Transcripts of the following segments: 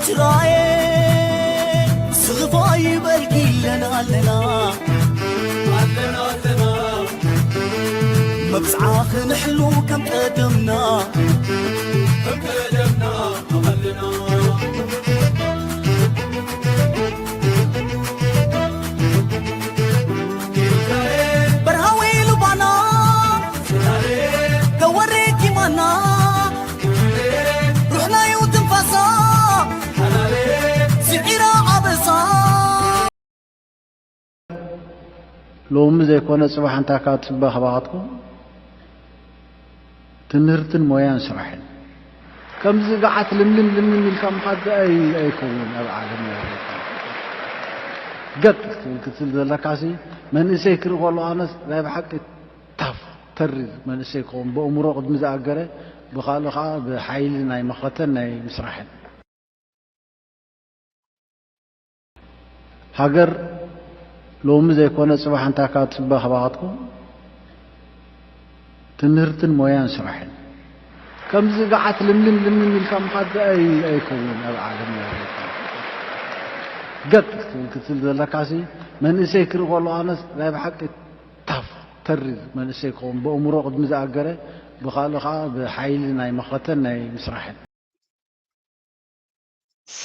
ትግራየ ስኽፋ ይበልኪ ኣለና ኣለና ኣለና ኣለና መብፅዓ ክንሕሉ ከም ቀደምና ከም ቀደምና ኣለና በርሃዊ ሉባና ተወሬኪማና ሩሕናዩ ትንፋሳ ስዒራ ኣበሳ ሎሚ ዘይኮነ ፅባሕ እንታይ ካብ ትበ ከባኻትኩም ትምህርትን ሞያን ስራሕን ከምዚ ገዓት ልምልም ልምልም ኢልካ ምኻድ ኣይ ኣይከውን ኣብ ዓለም ገጥ ክትብል ክትብል ዘለካሲ መንእሰይ ክርኢ ከሎ ኣነስ ናይ ብሓቂ ታፍ ተሪር መንእሰይ ክኸውን ብእምሮ ቅድሚ ዝኣገረ ብካልእ ከዓ ብሓይሊ ናይ መኸተን ናይ ምስራሕን ሃገር ሎሚ ዘይኮነ ፅባሕ እንታይ ካብ ትበ ከባኻትኩም ትምህርትን ሞያን ስራሕን ከምዚ ገዓት ልምልም ልምልም ኢልካ ምኻድ ኣይ ኣይከውን ኣብ ዓለም ገጥ ክትብል ክትብል ዘለካሲ መንእሰይ ክርኢ ከሎ ኣነስ ናይ ብሓቂ ታፍ ተሪር መንእሰይ ክኸውን ብእምሮ ቅድሚ ዝኣገረ ብካልእ ከዓ ብሓይሊ ናይ መኸተን ናይ ምስራሕን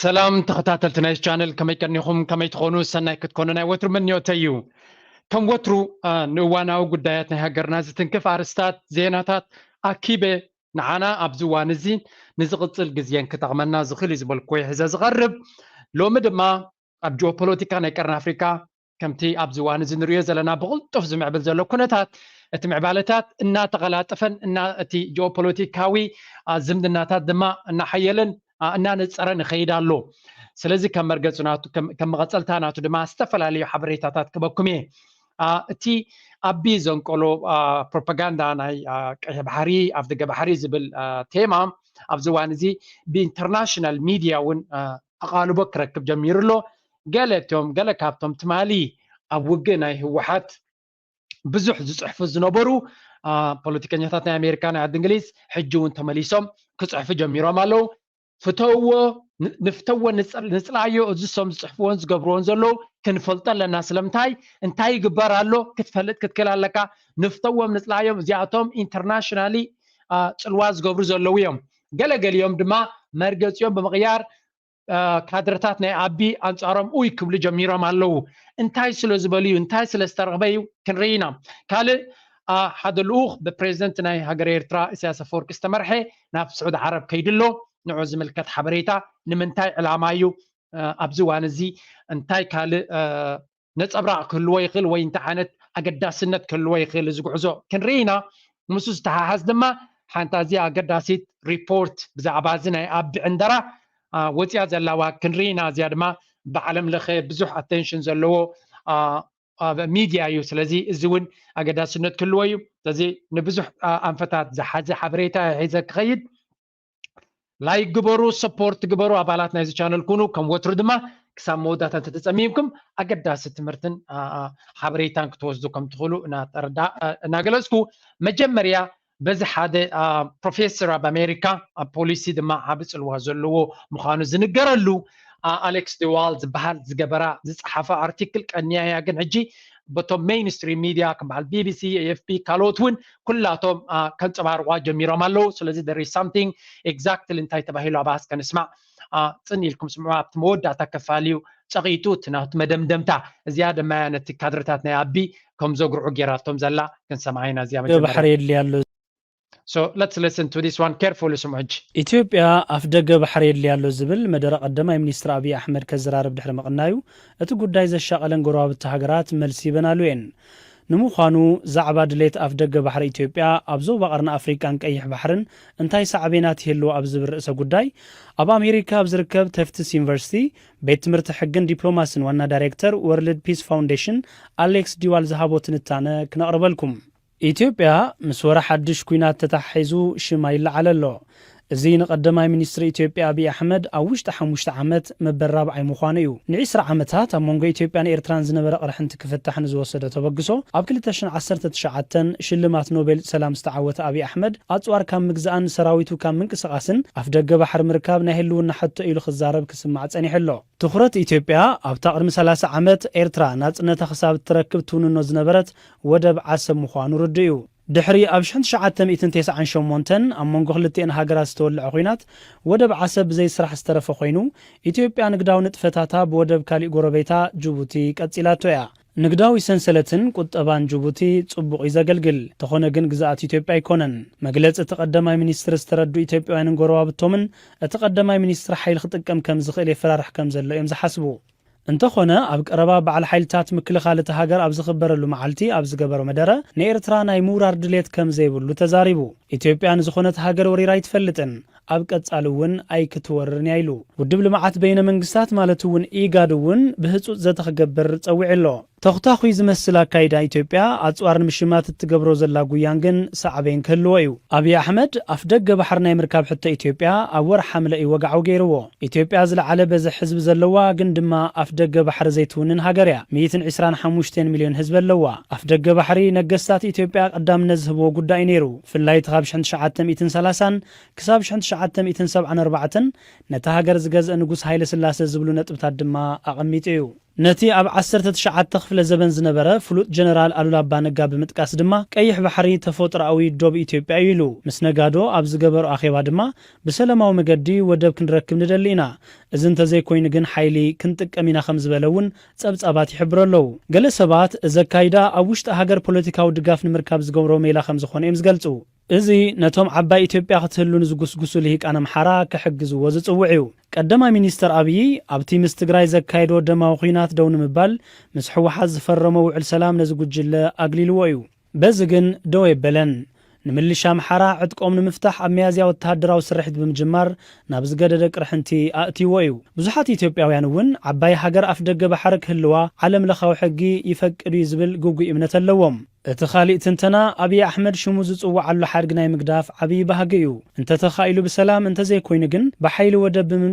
ሰላም ተኸታተልቲ ናይ ቻነል ከመይ ቀኒኹም ከመይ ትኾኑ ሰናይ ክትኮኑ ናይ ወትሩ ምንዮተይ እዩ ከም ወትሩ ንእዋናዊ ጉዳያት ናይ ሃገርና ዝትንክፍ ኣርስታት ዜናታት ኣኪበ ንዓና ኣብዚ እዋን እዚ ንዝቕፅል ግዜን ክጠቕመና ዝኽእል እዩ ዝበልኩ ሒዘ ዝቐርብ ሎሚ ድማ ኣብ ጂኦፖለቲካ ናይ ቀርኒ ኣፍሪካ ከምቲ ኣብዚ እዋን እዚ ንሪኦ ዘለና ብቕልጡፍ ዝምዕብል ዘሎ ኩነታት እቲ ምዕባለታት እናተቐላጠፈን እና እቲ ጂኦፖለቲካዊ ዝምድናታት ድማ እናሓየለን እናነፀረን ይኸይድ ኣሎ። ስለዚ ከም መርገፂ ናቱ ከም መቐፀልታ ናቱ ድማ ዝተፈላለዩ ሓበሬታታት ክበኩም እየ። እቲ ኣቢ ዘንቀሎ ፕሮፓጋንዳ ናይ ቀይሕ ባሕሪ ኣፍ ደገ ባሕሪ ዝብል ቴማ ኣብዚ እዋን እዚ ብኢንተርናሽናል ሚድያ እውን ኣቓልቦ ክረክብ ጀሚሩ ኣሎ። ገለ እቶም ገለ ካብቶም ትማሊ ኣብ ውግእ ናይ ህወሓት ብዙሕ ዝፅሕፉ ዝነበሩ ፖለቲከኛታት ናይ ኣሜሪካ ናይ ዓዲ እንግሊዝ ሕጂ እውን ተመሊሶም ክፅሕፉ ጀሚሮም ኣለዉ። ፍተውዎ ንፍተዎ ንፅላዮ እዚ ሶም ዝፅሕፍዎን ዝገብርዎን ዘለዉ ክንፈልጦ ኣለና ስለምንታይ እንታይ ይግበር ኣሎ ክትፈልጥ ክትክእል ኣለካ ንፍተዎም ንፅላዮም እዚኣቶም internationally ፅልዋ ዝገብሩ ዘለዉ እዮም ገለገሊኦም ድማ መርገፂኦም ብምቕያር ካድረታት ናይ ኣቢ ኣንፃሮም ኡይ ክብሉ ጀሚሮም ኣለዉ እንታይ ስለ ዝበሉ እዩ እንታይ ስለ ዝተረኽበ እዩ ክንርኢ ኢና ካልእ ሓደ ልኡኽ ብፕሬዝደንት ናይ ሃገር ኤርትራ ኢሳያስ ኣፈወርቂ ዝተመርሐ ናብ ስዑድ ዓረብ ከይዱ ኣሎ ንዑ ዝምልከት ሓበሬታ ንምንታይ ዕላማ እዩ ኣብዚ ዋን እዚ እንታይ ካልእ ነፀብራቕ ክህልዎ ይኽእል ወይ እንታይ ዓይነት ኣገዳስነት ክህልዎ ይኽእል እዚ ጉዕዞ ክንርኢ ኢና ምስ ዝተሓሓዝ ድማ ሓንቲ ኣዝያ ኣገዳሲት ሪፖርት ብዛዕባ እዚ ናይ ኣቢ ዕንደራ ወፂኣ ዘላዋ ክንርኢ ኢና እዚኣ ድማ ብዓለም ለኸ ብዙሕ ኣቴንሽን ዘለዎ ሚድያ እዩ ስለዚ እዚ እውን ኣገዳስነት ክህልዎ እዩ ስለዚ ንብዙሕ ኣንፈታት ዝሓዘ ሓበሬታ ሒዘ ክኸይድ ላይክ ግበሩ ሰፖርት ግበሩ ኣባላት ናይዚ ቻነል ኩኑ ከም ወትሩ ድማ ክሳብ መወዳእታ እንተተፀሚምኩም ኣገዳሲ ትምህርትን ሓበሬታን ክትወስዱ ከም ትኽእሉ እናገለፅኩ መጀመርያ በዚ ሓደ ፕሮፌሰር ኣብ ኣሜሪካ ኣብ ፖሊሲ ድማ ዓቢ ፅልዋ ዘለዎ ምዃኑ ዝንገረሉ ኣሌክስ ዲዋል ዝበሃል ዝገበራ ዝፀሓፈ ኣርቲክል ቀንያ እያ ግን ሕጂ በቶም ሜይንስትሪም ሚድያ ከም በዓል ቢቢሲ ኤኤፍፒ ካልኦት እውን ኩላቶም ከንፀባርቋ ጀሚሮም ኣለዉ ስለዚ there is something exactly እንታይ ተባሂሉ ኣባስ ከንስማዕ ፅን ኢልኩም ስምዑ ኣብቲ መወዳእታ ክፋል እዩ ፀቒጡ እቲ ናቱ መደምደምታ እዚኣ ድማ ነቲ ካድርታት ናይ ኣቢ ከም ዘጉርዑ ጌራቶም ዘላ ክንሰምዓ ኢና እዚኣ መጀመርያ ባሕሪ የድልያ ኣሎ So let's listen to this one carefully ስምዑ ሕጂ። ኢትዮጵያ ኣፍደገ ባሕሪ የድልያ ኣሎ ዝብል መደረ ቀዳማይ ሚኒስትር ኣብይ ኣሕመድ ከዘራርብ ድሕሪ ምቕናዩ፣ እቲ ጉዳይ ዘሻቐለን ጎረባብቲ ሃገራት መልሲ ይበናሉ እየን። ንምዃኑ ዛዕባ ድሌት ኣፍደገ ባሕሪ ኢትዮጵያ ኣብ ዞባ ቀርኒ ኣፍሪቃን ቀይሕ ባሕርን እንታይ ሳዕቤናት ይህልዎ ኣብ ዝብል ርእሰ ጉዳይ፣ ኣብ ኣሜሪካ ኣብ ዝርከብ ተፍትስ ዩኒቨርሲቲ ቤት ትምህርቲ ሕግን ዲፕሎማስን ዋና ዳይሬክተር ወርልድ ፒስ ፋውንዴሽን ኣሌክስ ዲዋል ዝሃቦ ትንታነ ክነቕርበልኩም። ኢትዮጵያ ምስ ወረ ሓድሽ ኲናት ተተሓሒዙ ሽማ ይለዓል ኣሎ። እዚ ንቀዳማይ ሚኒስትር ኢትዮጵያ ኣብይ ኣሕመድ ኣብ ውሽጢ ሓሙሽተ ዓመት መበል ራብዓይ ምዃኑ እዩ። ንዒስራ ዓመታት ኣብ መንጎ ኢትዮጵያን ኤርትራን ዝነበረ ቅርሕንቲ ክፍታሕ ንዝወሰዶ ተበግሶ፣ ኣብ ክልተ ሽሕን ዓሰርተ ትሽዓተን ሽልማት ኖቤል ሰላም ዝተዓወተ ኣብይ ኣሕመድ፣ ኣጽዋር ካብ ምግዛእን ሰራዊቱ ካብ ምንቅስቓስን ኣፍደገ ባሕሪ ምርካብ ናይ ህልውና ሕቶ ኢሉ ክዛረብ ክስማዕ ጸኒሑ ኣሎ። ትኹረት ኢትዮጵያ ኣብታ ቅድሚ ሰላሳ ዓመት ኤርትራ ናጽነታ ክሳብ እትረክብ ትውንኖ ዝነበረት ወደብ ዓሰብ ምዃኑ ርዱእ እዩ። ድሕሪ ኣብ ሽሕን ትሽዓተ ሚእትን ተስዓን ሸሞንተን ኣብ መንጎ ክልቲኤን ሃገራት ዝተወልዐ ኲናት፣ ወደብ ዓሰብ ብዘይ ስራሕ ዝተረፈ ኮይኑ፣ ኢትዮጵያ ንግዳዊ ንጥፈታታ ብወደብ ካሊእ ጎረቤታ ጅቡቲ ቀጺላቶ እያ። ንግዳዊ ሰንሰለትን ቁጠባን ጅቡቲ ጽቡቕ እዩ ዘገልግል። ተኾነ ግን ግዝኣት ኢትዮጵያ ኣይኮነን። መግለጺ እቲ ቀዳማይ ሚኒስትር ዝተረዱ ኢትዮጵያውያንን ጎረባብቶምን፣ እቲ ቀዳማይ ሚኒስትር ሓይሊ ክጥቀም ከም ዝኽእል የፈራርሕ ከም ዘሎ እዮም ዝሓስቡ። እንተኾነ፣ ኣብ ቀረባ በዓል ሓይልታት ምክልኻል እታ ሃገር ኣብ ዝኽበረሉ መዓልቲ ኣብ ዝገበሮ መደረ፣ ንኤርትራ ናይ ምውራር ድሌት ከም ዘይብሉ ተዛሪቡ። ኢትዮጵያ ንዝኾነት ሃገር ወሪራ ኣይትፈልጥን፣ ኣብ ቀጻሊ እውን ኣይክትወርርን እያ ኢሉ። ውድብ ልምዓት በይነ መንግስታት ማለት እውን ኢጋድ እውን ብህጹጽ ዘተ ክገብር ጸዊዑ ኣሎ። ተኹታኹይ ዝመስል ኣካይዳ ኢትዮጵያ ኣጽዋር ንምሽማት እትገብሮ ዘላ ጉያን ግን ሳዕቤን ክህልዎ እዩ። ኣብይ ኣሕመድ ኣፍደገ ባሕሪ ናይ ምርካብ ሕቶ ኢትዮጵያ ኣብ ወርሒ ሓምለ እዩ ወግዓዊ ገይርዎ። ኢትዮጵያ ዝለዓለ በዝሒ ህዝቢ ዘለዋ ግን ድማ ኣፍደገ ባሕሪ ዘይትውንን ሃገር እያ። ሚእትን ዕስራን ሓሙሽተን ሚልዮን ህዝቢ ኣለዋ። ኣፍደገ ባሕሪ ነገስታት ኢትዮጵያ ቀዳምነት ዝህብዎ ጉዳይ እዩ ነይሩ። ብፍላይ እቲ ካብ ሽሕን ትሽዓተ ሚእትን ሰላሳን ክሳብ ሽሕን ትሽዓተ ሚእትን ሰብዓን ኣርባዕተን ነታ ሃገር ዝገዝአ ንጉስ ሃይለ ስላሰ ዝብሉ ነጥብታት ድማ ኣቐሚጡ እዩ። ነቲ ኣብ ዓሰርተ ትሽዓተ ክፍለ ዘበን ዝነበረ ፍሉጥ ጀነራል ኣሉላ ኣባ ነጋ ብምጥቃስ ድማ፣ ቀይሕ ባሕሪ ተፈጥሮኣዊ ዶብ ኢትዮጵያ እዩ ኢሉ። ምስ ነጋዶ ኣብ ዝገበሮ ኣኼባ ድማ፣ ብሰላማዊ መገዲ ወደብ ክንረክብ ንደሊ ኢና። እዚ እንተዘይኮይኑ ግን ሓይሊ ክንጥቀም ኢና ከም ዝበለ እውን ጸብጻባት ይሕብሩ ኣለዉ። ገለ ሰባት እዚ ኣካይዳ ኣብ ውሽጢ ሃገር ፖለቲካዊ ድጋፍ ንምርካብ ዝገብሮ ሜላ ከም ዝኾነ እዮም ዝገልጹ። እዚ ነቶም ዓባይ ኢትዮጵያ ክትህሉ ንዝጉስጉሱ ልሂቃን ኣምሓራ ክሕግዝዎ ዝጽውዕ እዩ። ቀዳማይ ሚኒስተር ኣብዪ ኣብቲ ምስ ትግራይ ዘካየዶ ደማዊ ኲናት ደው ንምባል ምስ ህወሓት ዝፈረሞ ውዕል ሰላም ነዚ ጉጅለ ኣግሊልዎ እዩ። በዚ ግን ደው የበለን። ንምልሻ ኣምሓራ ዕጥቆም ንምፍታሕ ኣብ ሚያዝያ ወተሃደራዊ ስርሒት ብምጅማር ናብ ዝገደደ ቅርሕንቲ ኣእትይዎ እዩ። ብዙሓት ኢትዮጵያውያን እውን ዓባይ ሃገር ኣፍደገ ባሕሪ ክህልዋ ዓለም ለኻዊ ሕጊ ይፈቅድ እዩ ዝብል ግጉይ እምነት ኣለዎም። እቲ ካሊእ ትንተና፣ ኣብይ ኣሕመድ ሽሙ ዝጽዋዓሉ ሓድጊ ናይ ምግዳፍ ዓብዪ ባህጊ እዩ። እንተተኻኢሉ ብሰላም፣ እንተዘይኮይኑ ግን ብሓይሊ ወደብ ብምም-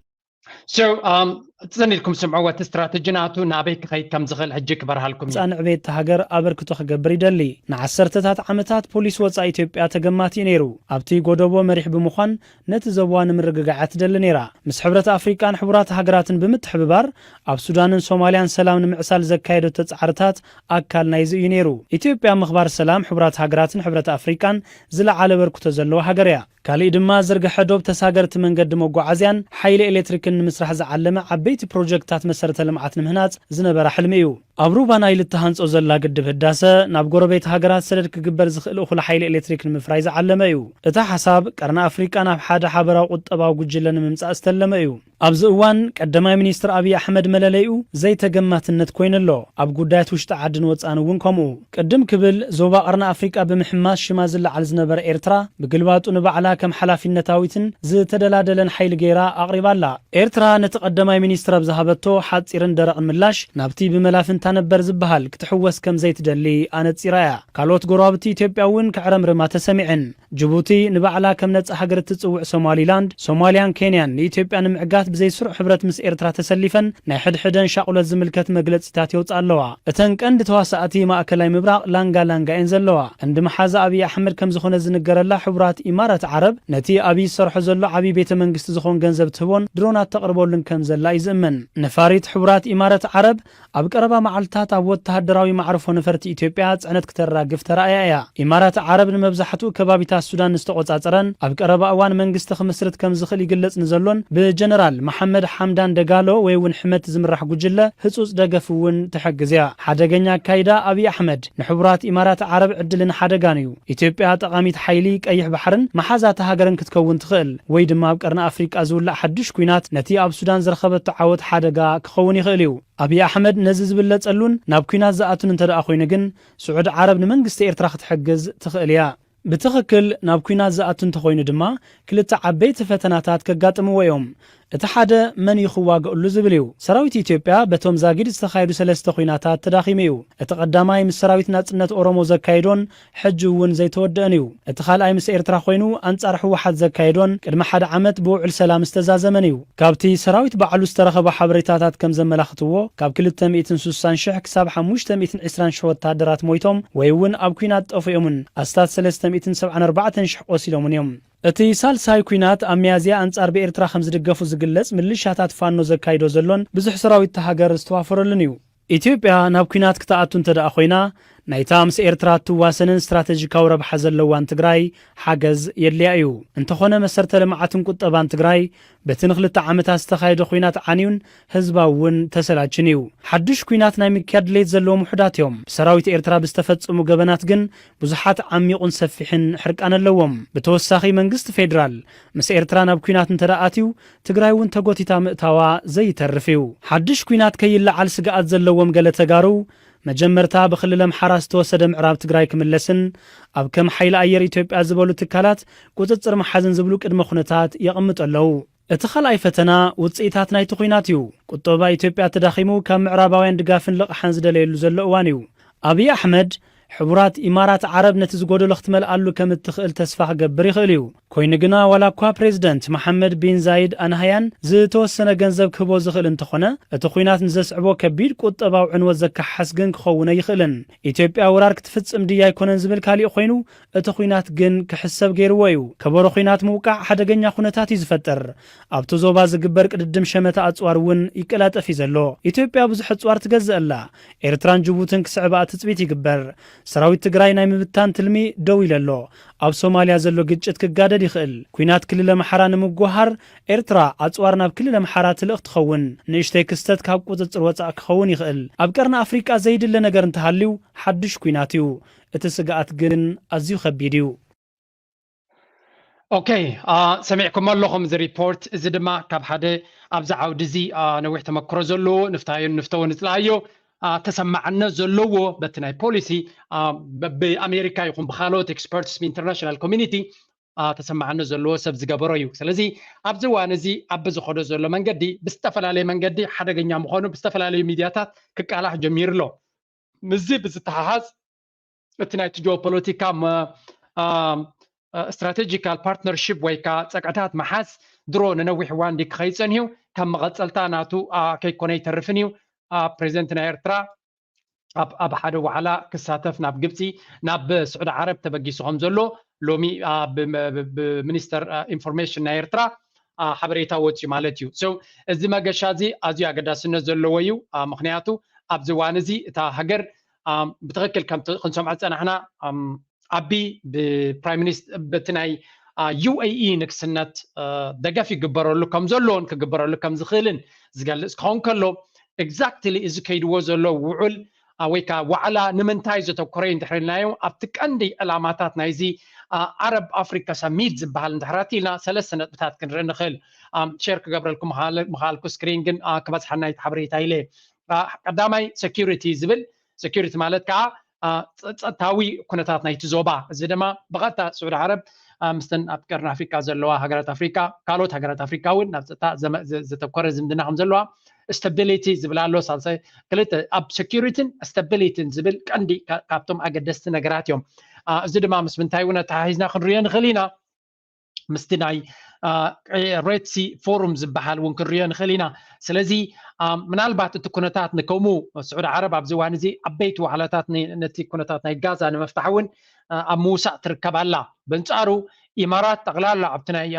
So, um, ጽን ኢልኩም ስምዕዎ፣ እቲ ስትራተጂ ናቱ ናበይ ክኸይድ ከም ዝኽእል ሕጂ ክበርሃልኩም እዩ። ምጻእ ንዕቤት እታ ሃገር ኣበርክቶ ክገብር ይደሊ። ንዓሰርተታት ዓመታት ፖሊስ ወጻኢ ኢትዮጵያ ተገማቲ እዩ ነይሩ። ኣብቲ ጎደቦ መሪሕ ብምዃን ነቲ ዞባ ንምርግጋዕ እያ ትደሊ ነይራ። ምስ ሕብረት ኣፍሪቃን ሕቡራት ሃገራትን ብምትሕብባር ኣብ ሱዳንን ሶማልያን ሰላም ንምዕሳል ዘካየደቶ ጻዕርታት ኣካል ናይዚ እዩ ነይሩ። ኢትዮጵያ ኣብ ምኽባር ሰላም ሕቡራት ሃገራትን ሕብረት ኣፍሪቃን ዝለዓለ ኣበርክቶ ዘለዋ ሃገር እያ። ካሊእ ድማ ዝርግሐ ዶብ ተሳገርቲ መንገዲ መጓዓዝያን ሓይሊ ኤሌክትሪክን ንምስራሕ ዝዓለመ ዓበይቲ ፕሮጀክትታት መሰረተ ልምዓት ንምህናጽ ዝነበራ ሕልሚ እዩ። ኣብ ሩባ ናይል እትሃንጾ ዘላ ግድብ ህዳሰ ናብ ጎረቤት ሃገራት ሰደድ ክግበር ዝኽእል እኹል ሓይሊ ኤሌክትሪክ ንምፍራይ ዝዓለመ እዩ። እቲ ሓሳብ ቀርኒ ኣፍሪቃ ናብ ሓደ ሓበራዊ ቁጠባዊ ጉጅለ ንምምጻእ ዝተለመ እዩ። ኣብዚ እዋን ቀዳማይ ሚኒስትር ኣብይ ኣሕመድ መለለይኡ ዘይተገማትነት ኮይኑ ኣሎ። ኣብ ጉዳያት ውሽጢ ዓድን ወጻእን እውን ከምኡ። ቅድም ክብል ዞባ ቀርኒ ኣፍሪቃ ብምሕማስ ሽማ ዝለዓል ዝነበረ ኤርትራ፣ ብግልባጡ ንባዕላ ከም ሓላፊነታዊትን ዝተደላደለን ሓይሊ ገይራ ኣቕሪባ ኣላ። ኤርትራ ነቲ ቀዳማይ ሚኒስትር ኣብ ዝሃበቶ ሓጺርን ደረቕን ምላሽ፣ ናብቲ ብመላፍንታ ነበር ዝበሃል ክትሕወስ ከም ዘይትደሊ ኣነጺራ እያ። ካልኦት ጎረባብቲ ኢትዮጵያ እውን ክዕረምርማ ተሰሚዐን። ጅቡቲ ንባዕላ ከም ነጻ ሃገር እትጽውዕ ሶማሊላንድ፣ ሶማልያን ኬንያን ንኢትዮጵያ ንምዕጋት ብዘይ ስሩዕ ሕብረት ምስ ኤርትራ ተሰሊፈን ናይ ሕድሕደን ሻቑሎት ዝምልከት መግለጺታት የውጽኣ ኣለዋ። እተን ቀንዲ ተዋሳእቲ ማእከላይ ምብራቕ ላንጋ ላንጋ እየን ዘለዋ። ቀንዲ መሓዛ ኣብይ ኣሕመድ ከም ዝኾነ ዝንገረላ ሕቡራት ኢማራት ዓረብ ነቲ ኣብይ ዝሰርሖ ዘሎ ዓብዪ ቤተ መንግስቲ ዝኾን ገንዘብ ትህቦን ድሮናት ተቕርበሉን ከም ዘላ እዩ ዝእመን። ነፋሪት ሕቡራት ኢማራት ዓረብ ኣብ ቀረባ መዓልታት ኣብ ወተሃደራዊ መዕርፎ ነፈርቲ ኢትዮጵያ ጽዕነት ክተራግፍ ተራእያ እያ። ኢማራት ዓረብ ንመብዛሕትኡ ከባቢታት ሱዳን ንዝተቖጻጸረን ኣብ ቀረባ እዋን መንግስቲ ክምስርት ከም ዝኽእል ይግለጽ ንዘሎን ብጀነራል መሓመድ ሓምዳን ደጋሎ ወይ እውን ሕመቲ ዝምራሕ ጉጅለ ህጹጽ ደገፍ እውን ትሕግዝ እያ። ሓደገኛ ኣካይዳ ኣብይ ኣሕመድ ንሕቡራት ኢማራት ዓረብ ዕድልን ሓደጋን እዩ። ኢትዮጵያ ጠቓሚት ሓይሊ ቀይሕ ባሕርን መሓዛቲ ሃገርን ክትከውን ትኽእል ወይ ድማ ኣብ ቀርኒ ኣፍሪቃ ዝውላዕ ሓድሽ ኲናት ነቲ ኣብ ሱዳን ዝረኸበቶ ዓወት ሓደጋ ክኸውን ይኽእል እዩ። ኣብይ ኣሕመድ ነዚ ዝብለጸሉን ናብ ኲናት ዝኣቱን እንተ ደኣ ኮይኑ ግን፣ ስዑዲ ዓረብ ንመንግስቲ ኤርትራ ክትሕግዝ ትኽእል እያ። ብትኽክል ናብ ኲናት ዝኣቱ እንተኾይኑ ድማ፣ ክልተ ዓበይቲ ፈተናታት ከጋጥምዎ እዮም። እቲ ሓደ መን እዩ ክዋገእሉ ዝብል እዩ። ሰራዊት ኢትዮጵያ በቶም ዛጊድ ዝተኻየዱ ሰለስተ ኲናታት ተዳኺሙ እዩ። እቲ ቀዳማይ ምስ ሰራዊት ናጽነት ኦሮሞ ዘካየዶን ሕጂ እውን ዘይተወደአን እዩ። እቲ ካልኣይ ምስ ኤርትራ ኮይኑ ኣንጻር ህወሓት ዘካየዶን ቅድሚ ሓደ ዓመት ብውዕል ሰላም ዝተዛዘመን እዩ። ካብቲ ሰራዊት ባዕሉ ዝተረኸበ ሓበሬታታት ከም ዘመላኽትዎ ካብ ክልተ ሚእትን ስሳን ሽሕ ክሳብ ሓሙሽተ ሚእትን ዕስራን ሽሕ ወተሃደራት ሞይቶም ወይ እውን ኣብ ኲናት ጠፊኦምን ኣስታት ሰለስተ ሚእትን ሰብዓን ኣርባዕተን ሽሕ ቆሲሎምን እዮም። እቲ ሳልሳይ ኲናት ኣብ ሚያዝያ ኣንጻር ብኤርትራ ከም ዝድገፉ ዝግለጽ ምልሻታት ፋኖ ዘካይዶ ዘሎን ብዙሕ ሰራዊት እታ ሃገር ዝተዋፈረሉን እዩ። ኢትዮጵያ ናብ ኲናት ክትኣቱ እንተ ደኣ ኮይና ናይታ ምስ ኤርትራ እትዋሰንን ስትራተጂካዊ ረብሓ ዘለዋን ትግራይ ሓገዝ የድልያ እዩ። እንተኾነ መሰርተ ልምዓትን ቁጠባን ትግራይ በቲ ንክልተ ዓመታት ዝተኻየደ ኲናት ዓንዩን ህዝባ እውን ተሰላችን እዩ። ሓድሽ ኲናት ናይ ምክያድ ድሌት ዘለዎም ውሑዳት እዮም። ብሰራዊት ኤርትራ ብዝተፈጸሙ ገበናት ግን ብዙሓት ዓሚቑን ሰፊሕን ሕርቃን ኣለዎም። ብተወሳኺ መንግስቲ ፌዴራል ምስ ኤርትራ ናብ ኲናት እንተ ደኣ ኣትዩ ትግራይ እውን ተጎቲታ ምእታዋ ዘይተርፍ እዩ። ሓድሽ ኲናት ከይለዓል ስግኣት ዘለዎም ገለ ተጋሩ መጀመርታ ብክልል ኣምሓራ ዝተወሰደ ምዕራብ ትግራይ ክምለስን ኣብ ከም ሓይሊ ኣየር ኢትዮጵያ ዝበሉ ትካላት ቁጽጽር መሓዝን ዝብሉ ቅድመ ኩነታት የቐምጡ ኣለዉ። እቲ ካልኣይ ፈተና ውጽኢታት ናይቲ ኲናት እዩ። ቁጠባ ኢትዮጵያ ተዳኺሙ ካብ ምዕራባውያን ድጋፍን ልቕሓን ዝደለየሉ ዘሎ እዋን እዩ። ኣብይ ኣሕመድ ሕቡራት ኢማራት ዓረብ ነቲ ዝጎደሎ ክትመልኣሉ ከም እትኽእል ተስፋ ክገብር ይኽእል እዩ። ኮይኑ ግና ዋላ እኳ ፕሬዚደንት መሓመድ ቢን ዛይድ ኣልናህያን ዝተወሰነ ገንዘብ ክህቦ ዝኽእል እንተኾነ እቲ ኲናት ንዘስዕቦ ከቢድ ቁጠባዊ ዕንወት ዘከሓስ ግን ክኸውን ኣይኽእልን። ኢትዮጵያ ወራር ክትፍጽም ድያ ኣይኮነን ዝብል ካሊእ ኮይኑ እቲ ኲናት ግን ክሕሰብ ገይርዎ እዩ። ከበሮ ኲናት ምውቃዕ ሓደገኛ ኩነታት እዩ ዝፈጥር። ኣብቲ ዞባ ዝግበር ቅድድም ሸመታ ኣጽዋር እውን ይቀላጠፍ እዩ ዘሎ። ኢትዮጵያ ብዙሕ ኣጽዋር ትገዝእ ኣላ። ኤርትራን ጅቡትን ክስዕባ ትጽቢት ይግበር። ሰራዊት ትግራይ ናይ ምብታን ትልሚ ደው ኢሉ ኣሎ። ኣብ ሶማልያ ዘሎ ግጭት ክጋደድ ይኽእል። ኲናት ክልል ኣምሓራ ንምጉሃር ኤርትራ ኣጽዋር ናብ ክልል ኣምሓራ ትልእኽ ትኸውን። ንእሽተይ ክስተት ካብ ቁጽጽር ወጻእ ክኸውን ይኽእል። ኣብ ቀርኒ ኣፍሪቃ ዘይድለ ነገር እንተሃልዩ ሓድሽ ኲናት እዩ። እቲ ስግኣት ግን ኣዝዩ ከቢድ እዩ። ኦኬ፣ ሰሚዕኩም ኣለኹም እዚ ሪፖርት። እዚ ድማ ካብ ሓደ ኣብዚ ዓውዲ እዚ ነዊሕ ተመክሮ ዘለዎ ንፍታዮ ንፍተዎ ንፅላኣዮ ተሰማዕነት ዘለዎ በቲ ናይ ፖሊሲ ብኣሜሪካ ይኹን ብካልኦት ኤክስፐርትስ ብኢንተርናሽናል ኮሚኒቲ ተሰማዕነት ዘለዎ ሰብ ዝገበሮ እዩ። ስለዚ ኣብዚ እዋን እዚ ዓቢ ዝኸዶ ዘሎ መንገዲ ብዝተፈላለየ መንገዲ ሓደገኛ ምዃኑ ብዝተፈላለዩ ሚድያታት ክቃላሕ ጀሚሩ ኣሎ። ምስዚ ብዝተሓሓዝ እቲ ናይቲ ጂኦፖለቲካ ስትራቴጂካል ፓርትነርሽፕ ወይ ከዓ ፀቅዕታት መሓዝ ድሮ ንነዊሕ እዋን ድዩ ክኸይድ ፀኒሑ ከም መቐፀልታ ናቱ ከይኮነ ይተርፍን እዩ። ፕሬዚደንት ናይ ኤርትራ ኣብ ሓደ ዋዕላ ክሳተፍ ናብ ግብፂ ናብ ስዑዲ ዓረብ ተበጊሱ ከም ዘሎ ሎሚ ብሚኒስተር ኢንፎርሜሽን ናይ ኤርትራ ሓበሬታ ወፅዩ ማለት እዩ። እዚ መገሻ እዚ ኣዝዩ ኣገዳስነት ዘለዎ እዩ። ምክንያቱ ኣብዚ እዋን እዚ እታ ሃገር ብትክክል ከምቲ ክንሰምዖ ዝፀናሕና ኣቢ ብፕራይም ሚኒስትር በቲ ናይ ዩኤኢ ንግስነት ደገፍ ይግበረሉ ከም ዘሎን ክግበረሉ ከም ዝኽእልን ዝገልጽ ክኸውን ከሎ exactly እዚ ከይድዎ ዘሎ ውዑል ወይ ከዓ ዋዕላ ንምንታይ ዘተኮረ እዩ እንድሕር ኢልናዮ ኣብቲ ቀንዲ ዕላማታት ናይዚ ዓረብ ኣፍሪካ ሰሚት ዝበሃል እንድሕር ኣቲልና ሰለስተ ነጥብታት ክንርኢ ንኽእል። ሼር ክገብረልኩም ምኻልኩ ስክሪን ግን ክበዝሓና እቲ ሓበሬታ ኢለ ቀዳማይ ሴኪሪቲ ዝብል ሴኪሪቲ ማለት ከዓ ፀጥታዊ ኩነታት ናይቲ ዞባ እዚ ድማ ብቐጥታ ስዑድ ዓረብ ምስተን ኣብ ቀርኒ ኣፍሪካ ዘለዋ ሃገራት ኣፍሪካ ካልኦት ሃገራት ኣፍሪካ እውን ናብ ፀጥታ ዘተኮረ ዝምድና ከም ዘለዋ ስታቢሊቲ ዝብል ኣሎ ሳልሳይ ክልተ ኣብ ሴኪሪቲን ስታቢሊቲን ዝብል ቀንዲ ካብቶም ኣገደስቲ ነገራት እዮም። እዚ ድማ ምስ ምንታይ እውን ኣተሓሒዝና ክንሪኦ ንኽእል ኢና። ምስቲ ናይ ሬድ ሲ ፎሩም ዝበሃል እውን ክንሪኦ ንኽእል ኢና። ስለዚ ምናልባት እቲ ኩነታት ንከምኡ ስዑድ ዓረብ ኣብዚ እዋን እዚ ዓበይቲ ዋዕላታት ነቲ ኩነታት ናይ ጋዛ ንምፍታሕ እውን ኣብ ምውሳእ ትርከብ ኣላ። በንፃሩ ኢማራት ጠቕላላ ኣብቲ ናይ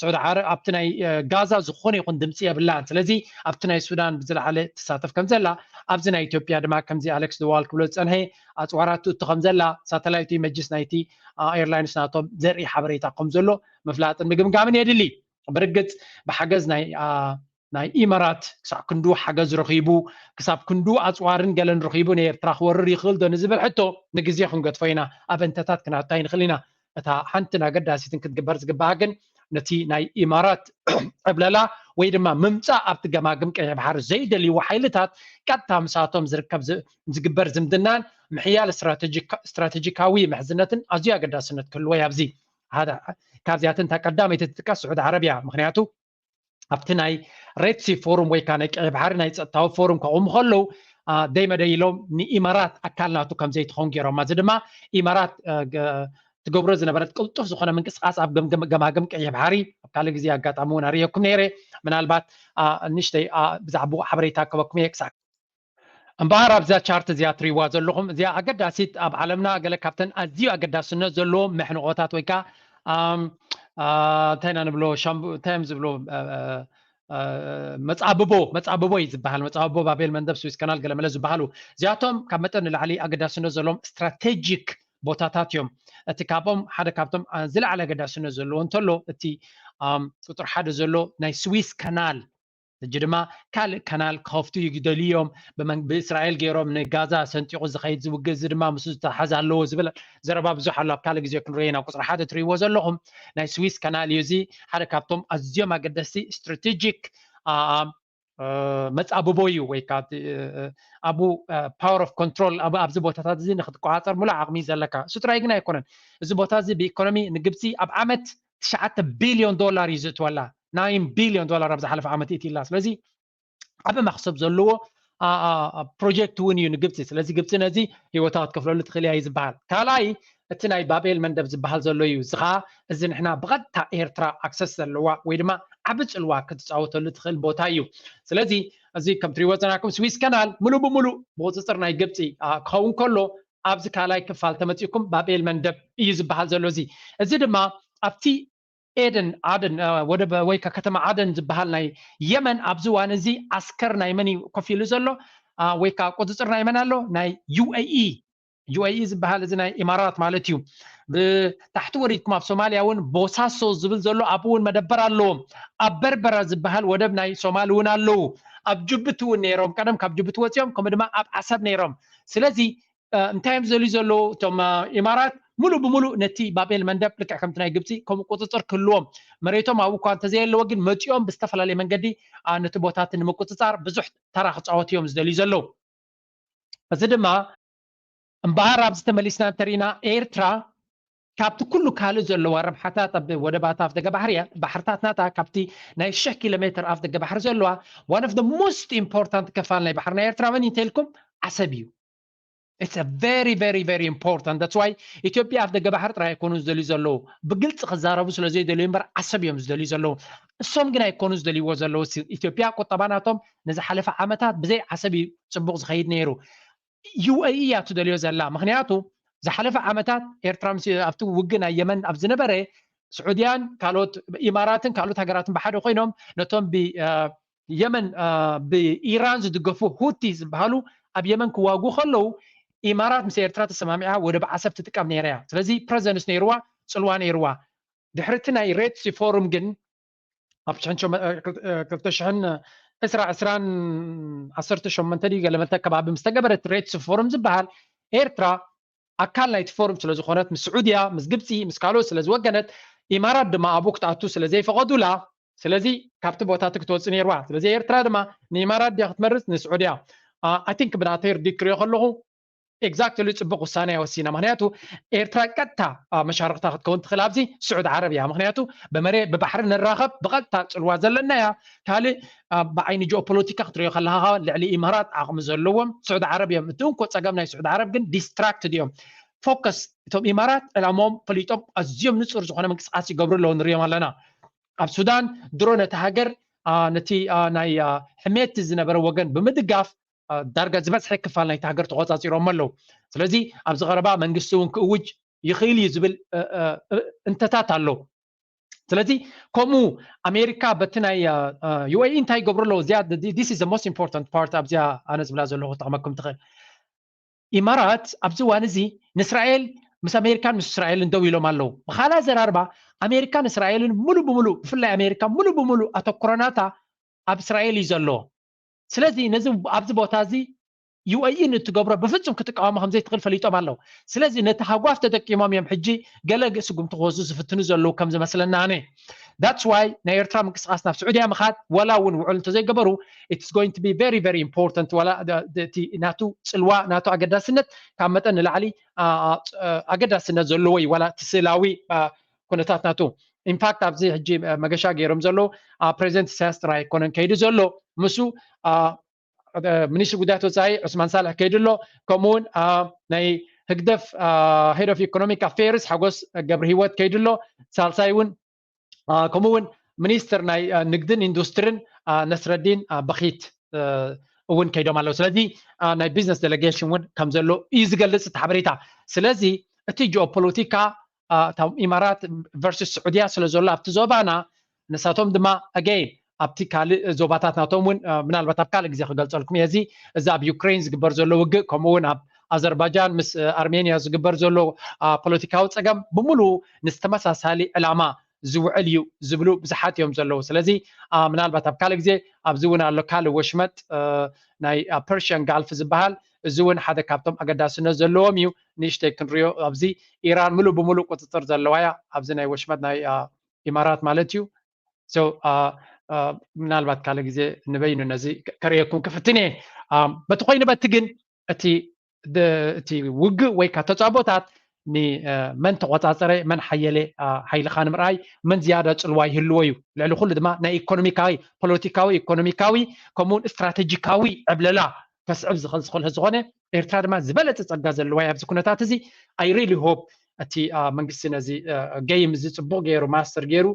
ስዑድ ዓረብ ኣብቲ ናይ ጋዛ ዝኾነ ይኹን ድምፂ የብላን። ስለዚ ኣብቲ ናይ ሱዳን ብዝለዓለ ትሳተፍ ከም ዘላ ኣብዚ ናይ ኢትዮጵያ ድማ ከምዚ ኣሌክስ ድዋል ክብሎ ዝፀንሐ ኣፅዋራቱ እቲ ከም ዘላ ሳተላይቱ መጅስ ናይቲ ኤርላይንስ ናቶም ዘርኢ ሓበሬታ ከም ዘሎ ምፍላጥን ምግምጋምን የድሊ። ብርግፅ ብሓገዝ ናይ ናይ ኢመራት ክሳብ ክንዱ ሓገዝ ረኺቡ ክሳብ ክንዱ ኣፅዋርን ገለን ረኺቡ ንኤርትራ ክወርር ይኽእል ዶ ንዝብል ሕቶ ንግዜ ክንገድፎ ኢና። ኣብ እንተታት ክናታ ይንኽእል ኢና። እታ ሓንትን ኣገዳሲትን ክትግበር ዝግባኣ ግን ነቲ ናይ ኢማራት ዕብለላ ወይ ድማ ምምፃእ ኣብቲ ገማግም ቀይሕ ባሕሪ ዘይደልይዎ ሓይልታት ቀጥታ ምሳቶም ዝርከብ ዝግበር ዝምድናን ምሕያል ስትራተጂካዊ ምሕዝነትን ኣዝዩ ኣገዳስነት ክህልዎ እዩ። ኣብዚ ካብዚኣተን እታ ቀዳመይቲ ትጥቀስ ስዑድ ዓረብ እያ። ምክንያቱ ኣብቲ ናይ ሬድሲ ፎሩም ወይ ከዓ ናይ ቀይ ባሕሪ ናይ ፀጥታዊ ፎሩም ከቑሙ ከለዉ ደይመደይ ኢሎም ንኢማራት ኣካል ናቱ ከም ዘይትኸውን ገይሮም። እዚ ድማ ኢማራት ትገብሮ ዝነበረት ቅልጡፍ ዝኾነ ምንቅስቃስ ኣብ ገማግም ቀይሕ ባሕሪ ኣብ ካልእ ግዜ ኣጋጣሚ እውን ኣርእየኩም ነይረ። ምናልባት ንእሽተይ ብዛዕባኡ ሓበሬታ ክበኩም እየ ክሳዕ እምበኣር ኣብዛ ቻርት እዚኣ ትሪእዋ ዘለኹም እዚኣ ኣገዳሲት ኣብ ዓለምና ገለ ካብተን ኣዝዩ ኣገዳስነት ዘለዎ መሕንቆታት ወይ ከዓ እንታይ ኢና ንብሎ እንታይ እዮም ዝብሎ መጻብቦ መጻብቦ እዩ ዝበሃል መጻብቦ ባቤል መንደብ ስዊስ ካናል ገለመለ ዝበሃሉ እዚኣቶም ካብ መጠን ንላዕሊ ኣገዳስነት ዘለዎም ስትራቴጂክ ቦታታት እዮም እቲ ካብኦም ሓደ ካብቶም ዝለዓለ ኣገዳስነት ዘለዎ እንተሎ እቲ ቁፅሪ ሓደ ዘሎ ናይ ስዊስ ካናል ሕጂ ድማ ካልእ ካናል ክኸፍቱ ይደልዩ እዮም ብእስራኤል ገይሮም ንጋዛ ሰንጢቑ ዝኸይድ ዝውግእ እዚ ድማ ምስ ዝተሓዝ ኣለዎ ዝብል ዘረባ ብዙሕ ኣሎ ኣብ ካልእ ግዜ ክንሪኦ ኢና ቁፅሪ ሓደ ትሪእዎ ዘለኹም ናይ ስዊስ ካናል እዩ እዚ ሓደ ካብቶም ኣዝዮም ኣገደስቲ ስትራቴጂክ መፃብቦ እዩ ወይ ከዓ ኣብኡ power of control ኣብዚ ቦታታት እዚ ንክትቆፃፀር ሙሉእ ዓቕሚ እዩ ዘለካ እሱ ጥራይ ግን ኣይኮነን እዚ ቦታ እዚ ብኢኮኖሚ ንግብፂ ኣብ ዓመት ትሽዓተ ቢልዮን ዶላር እዩ ዝእትወላ ናይን ቢልዮን ዶላር ኣብ ዝሓለፈ ዓመት ይእትይላ ስለዚ ዓቢ መክሰብ ዘለዎ ፕሮጀክት እውን እዩ ንግብፂ ስለዚ ግብፂ ነዚ ህይወታ ክትከፍለሉ ትኽእል እያ እዩ ዝበሃል ካልኣይ እቲ ናይ ባቤል መንደብ ዝበሃል ዘሎ እዩ እዚ ከዓ እዚ ንሕና ብቐጥታ ኤርትራ ኣክሰስ ዘለዋ ወይ ድማ ዓቢ ፅልዋ ክትፃወተሉ ትኽእል ቦታ እዩ ስለዚ እዚ ከም ትሪዎ ዘናኩም ስዊስ ከናል ሙሉ ብሙሉ ብቁፅፅር ናይ ግብፂ ክኸውን ከሎ ኣብዚ ካልኣይ ክፋል ተመፂእኩም ባቤል መንደብ እዩ ዝበሃል ዘሎ እዚ እዚ ድማ ኣብቲ ኤደን ዓደን ወደብ ወይ ከዓ ከተማ ዓደን ዝበሃል ናይ የመን ኣብዚ ዋን እዚ ኣስከር ናይ መን እዩ ኮፍ ኢሉ ዘሎ ወይ ከዓ ቁፅፅር ናይ መን ኣሎ ናይ ዩኤኢ ዩኤኢ ዝበሃል እዚ ናይ ኢማራት ማለት እዩ ብታሕቲ ወሪድኩም ኣብ ሶማልያ እውን ቦሳሶ ዝብል ዘሎ ኣብኡ እውን መደበር ኣለዎም ኣብ በርበራ ዝበሃል ወደብ ናይ ሶማል እውን ኣለዉ ኣብ ጅቡቲ እውን ነይሮም ቀደም ካብ ጅቡቲ ወፂኦም ከምኡ ድማ ኣብ ዓሰብ ነይሮም ስለዚ እንታይ እዮም ዝደልዩ ዘለዉ እቶም ኢማራት ሙሉእ ብሙሉእ ነቲ ባቤል መንደብ ልክዕ ከምቲ ናይ ግብፂ ከምኡ ቁፅፅር ክህልዎም መሬቶም ኣብኡ እኳ እንተዘየለዎ ግን መፂኦም ብዝተፈላለየ መንገዲ ነቲ ቦታት ንምቁፅፃር ብዙሕ ተራ ክፃወት እዮም ዝደልዩ ዘለዉ እዚ ድማ እምበኣር ኣብዚ ተመሊስና እንተሪኢና ኤርትራ ካብቲ ኩሉ ካልእ ዘለዋ ረብሓታት ኣብ ወደባታ ኣፍ ደገ ባሕሪ እያ ባሕርታት ናታ ካብቲ ናይ ሽሕ ኪሎ ሜትር ኣፍ ደገ ባሕሪ ዘለዋ one of the most important ክፋል ናይ ባሕሪ ናይ ኤርትራ መን እንተልኩም ዓሰብ እዩ it's a very very very important that's why ኢትዮጵያ ኣፍ ደገ ባሕሪ ጥራይ ኣይኮኑ ዝደልዩ ዘለዉ ብግልፂ ክዛረቡ ስለ ዘይደልዩ እምበር ዓሰብ እዮም ዝደልዩ ዘለዉ እሶም ግን ኣይኮኑ ዝደልይዎ ዘለዉ ኢትዮጵያ ቁጠባ ናቶም ንዝሓለፈ ዓመታት ብዘይ ዓሰብ እዩ ፅቡቅ ዝኸይድ ነይሩ ዩኤኢ እያ ትደልዮ ዘላ ምክንያቱ ዝሓለፈ ዓመታት ኤርትራ ምስ ኣብቲ ውግእ ናይ የመን ኣብ ዝነበረ ስዑድያን ካልኦት ኢማራትን ካልኦት ሃገራትን ብሓደ ኮይኖም ነቶም ብየመን ብኢራን ዝድገፉ ሁቲ ዝበሃሉ ኣብ የመን ክዋጉ ከለዉ ኢማራት ምስ ኤርትራ ተሰማሚዓ ወደብ ዓሰብ ትጥቀም ነይራ እያ ስለዚ ፕረዘንስ ነይርዋ ፅልዋ ነይርዋ ድሕርቲ ናይ ሬድሲ ፎሩም ግን ኣብ ትሽሕን ክልተ ሽሕን ዕስራ ዕስራን ዓሰርተ ሸሞንተ ድዩ ገለመልተ ከባቢ ምስ ተገበረት ሬድሲ ፎሩም ዝበሃል ኤርትራ ኣካል ናይቲ ፎሩም ስለ ዝኾነት ምስ ስዑድያ ምስ ግብፂ ምስ ካልኦት ስለ ዝወገነት ኢማራት ድማ ኣብኡ ክትኣቱ ስለ ዘይፈቐዱላ ስለዚ ካብቲ ቦታ እቲ ክትወፅእ ነይርዋ ስለዚ ኤርትራ ድማ ንኢማራት ድያ ክትመርፅ ንስዑድያ ኣይ ቲንክ ብናተይ ርዲ ክሪኦ ከለኹ ኤግዛክትሊ ፅቡቅ ውሳነ እያ ወሲና ምክንያቱ ኤርትራ ቀጥታ መሻርክታ ክትከውን ትኽእል ኣብዚ ስዑድ ዓረብ እያ ምክንያቱ ብመሬ ብባሕሪ ንራኸብ ብቀጥታ ፅልዋ ዘለና እያ ካልእ ብዓይኒ ጂኦፖለቲካ ክትሪኦ ከለካ ልዕሊ ኢማራት ዓቕሚ ዘለዎም ስዑድ ዓረብ እዮም እቲ እንኮ ፀገም ናይ ስዑድ ዓረብ ግን ዲስትራክትድ እዮም ፎከስ እቶም ኢማራት ዕላሞም ፈሊጦም ኣዝዮም ንፁር ዝኾነ ምንቅስቃስ ይገብሩ ኣለዉ ንሪኦም ኣለና ኣብ ሱዳን ድሮ ነቲ ሃገር ነቲ ናይ ሕሜቲ ዝነበረ ወገን ብምድጋፍ ዳርጋ ዝበዝሐ ክፋል ናይቲ ሃገር ተቆፃፂሮሞ ኣለዉ ስለዚ ኣብዚ ቀረባ መንግስቲ እውን ክእውጅ ይኽእል እዩ ዝብል እንተታት ኣሎ ስለዚ ከምኡ ኣሜሪካ በቲ ናይ ዩኤኢ እንታይ ይገብሩ ኣለዉ እዚኣ this is the most important part ኣብዚኣ ኣነ ዝብላ ዘለኹ ክጠቕመኩም ትኽእል ኢማራት ኣብዚ እዋን እዚ ንእስራኤል ምስ ኣሜሪካን ምስ እስራኤልን ደው ኢሎም ኣለዉ ብካልእ ኣዘራርባ ኣሜሪካን እስራኤልን ሙሉ ብሙሉ ብፍላይ ኣሜሪካ ሙሉ ብሙሉ ኣተኩሮናታ ኣብ እስራኤል እዩ ዘሎ ስለዚ ነዚ ኣብዚ ቦታ እዚ ዩኤኢ ንእትገብሮ ብፍጹም ክትቃወሞ ከም ዘይትኽእል ፈሊጦም ኣለዉ ስለዚ ነቲ ሃጓፍ ተጠቂሞም እዮም ሕጂ ገለ ስጉምቲ ክወስዱ ዝፍትኑ ዘለዉ ከም ዝመስለና ኣነ that's why ናይ ኤርትራ ምንቅስቃስ ናብ ስዑድያ ምኻድ ዋላ እውን ውዕል እንተዘይገበሩ it's going to be very very important ዋላ እቲ ናቱ ፅልዋ ናቱ ኣገዳስነት ካብ መጠን ንላዕሊ ኣገዳስነት ዘለዎ እዩ ዋላ እቲ ስእላዊ ኩነታት ናቱ ኢንፋክት ኣብዚ ሕጂ መገሻ ገይሮም ዘለዉ ፕሬዚደንት ኢሳያስ ጥራይ ኣይኮነን ከይዱ ዘሎ፣ ምስ ሚኒስትሪ ጉዳያት ወፃኢ ዑስማን ሳልሕ ከይዱ ኣሎ። ከምኡውን ናይ ህግደፍ ሄድ ኦፍ ኢኮኖሚክ ኣፌርስ ሓጎስ ገብረ ህይወት ከይዱ ኣሎ። ሳልሳይ እውን ከምኡውን ሚኒስትር ናይ ንግድን ኢንዱስትሪን ነስረዲን በኺት እውን ከይዶም ኣለዉ። ስለዚ ናይ ቢዝነስ ዴሌጌሽን እውን ከም ዘሎ እዩ ዝገልጽ እቲ ሓበሬታ። ስለዚ እቲ ጂኦፖለቲካ እታ ኢማራት ቨርሱስ ስዑድያ ስለ ዘሎ ኣብቲ ዞባና፣ ንሳቶም ድማ ኣገይን ኣብቲ ካልእ ዞባታት ናቶም እውን ምናልባት ኣብ ካልእ ግዜ ክገልጸልኩም እየ። እዚ እዚ ኣብ ዩክሬን ዝግበር ዘሎ ውግእ፣ ከምኡ እውን ኣብ ኣዘርባጃን ምስ ኣርሜንያ ዝግበር ዘሎ ፖለቲካዊ ጸገም ብምሉኡ ንዝተመሳሳሊ ዕላማ ዝውዕል እዩ ዝብሉ ብዙሓት እዮም ዘለዉ። ስለዚ ምናልባት ኣብ ካልእ ግዜ ኣብዚ እውን ኣሎ ካልእ ወሽመጥ ናይ ፐርሽያን ጋልፍ ዝበሃል፣ እዚ እውን ሓደ ካብቶም ኣገዳስነት ዘለዎም እዩ። ንእሽተይ ክንሪኦ፣ ኣብዚ ኢራን ምሉእ ብምሉእ ቁፅፅር ዘለዋ እያ ኣብዚ ናይ ወሽመጥ ናይ ኢማራት ማለት እዩ። ምናልባት ካልእ ግዜ ንበይኑ ነዚ ከርእየኩም ክፍትን እየ። በቲ ኮይኑ በቲ ግን እቲ እቲ ውግእ ወይ ከዓ ተፃቦታት ንመን ተቆፃፀረ፣ መን ሓየለ ሓይልኻ ንምርኣይ፣ መን ዝያዳ ፅልዋ ይህልዎ እዩ። ልዕሊ ኩሉ ድማ ናይ ኢኮኖሚካዊ፣ ፖለቲካዊ፣ ኢኮኖሚካዊ ከምኡውን ስትራቴጂካዊ ዕብለላ ከስዕብ ዝኽእል ዝኾነ ኤርትራ ድማ ዝበለፀ ፀጋ ዘለዋ ኣብዚ ኩነታት እዚ። I really hope እቲ መንግስቲ ነዚ ገይም እዚ ፅቡቅ ገይሩ ማስተር ገይሩ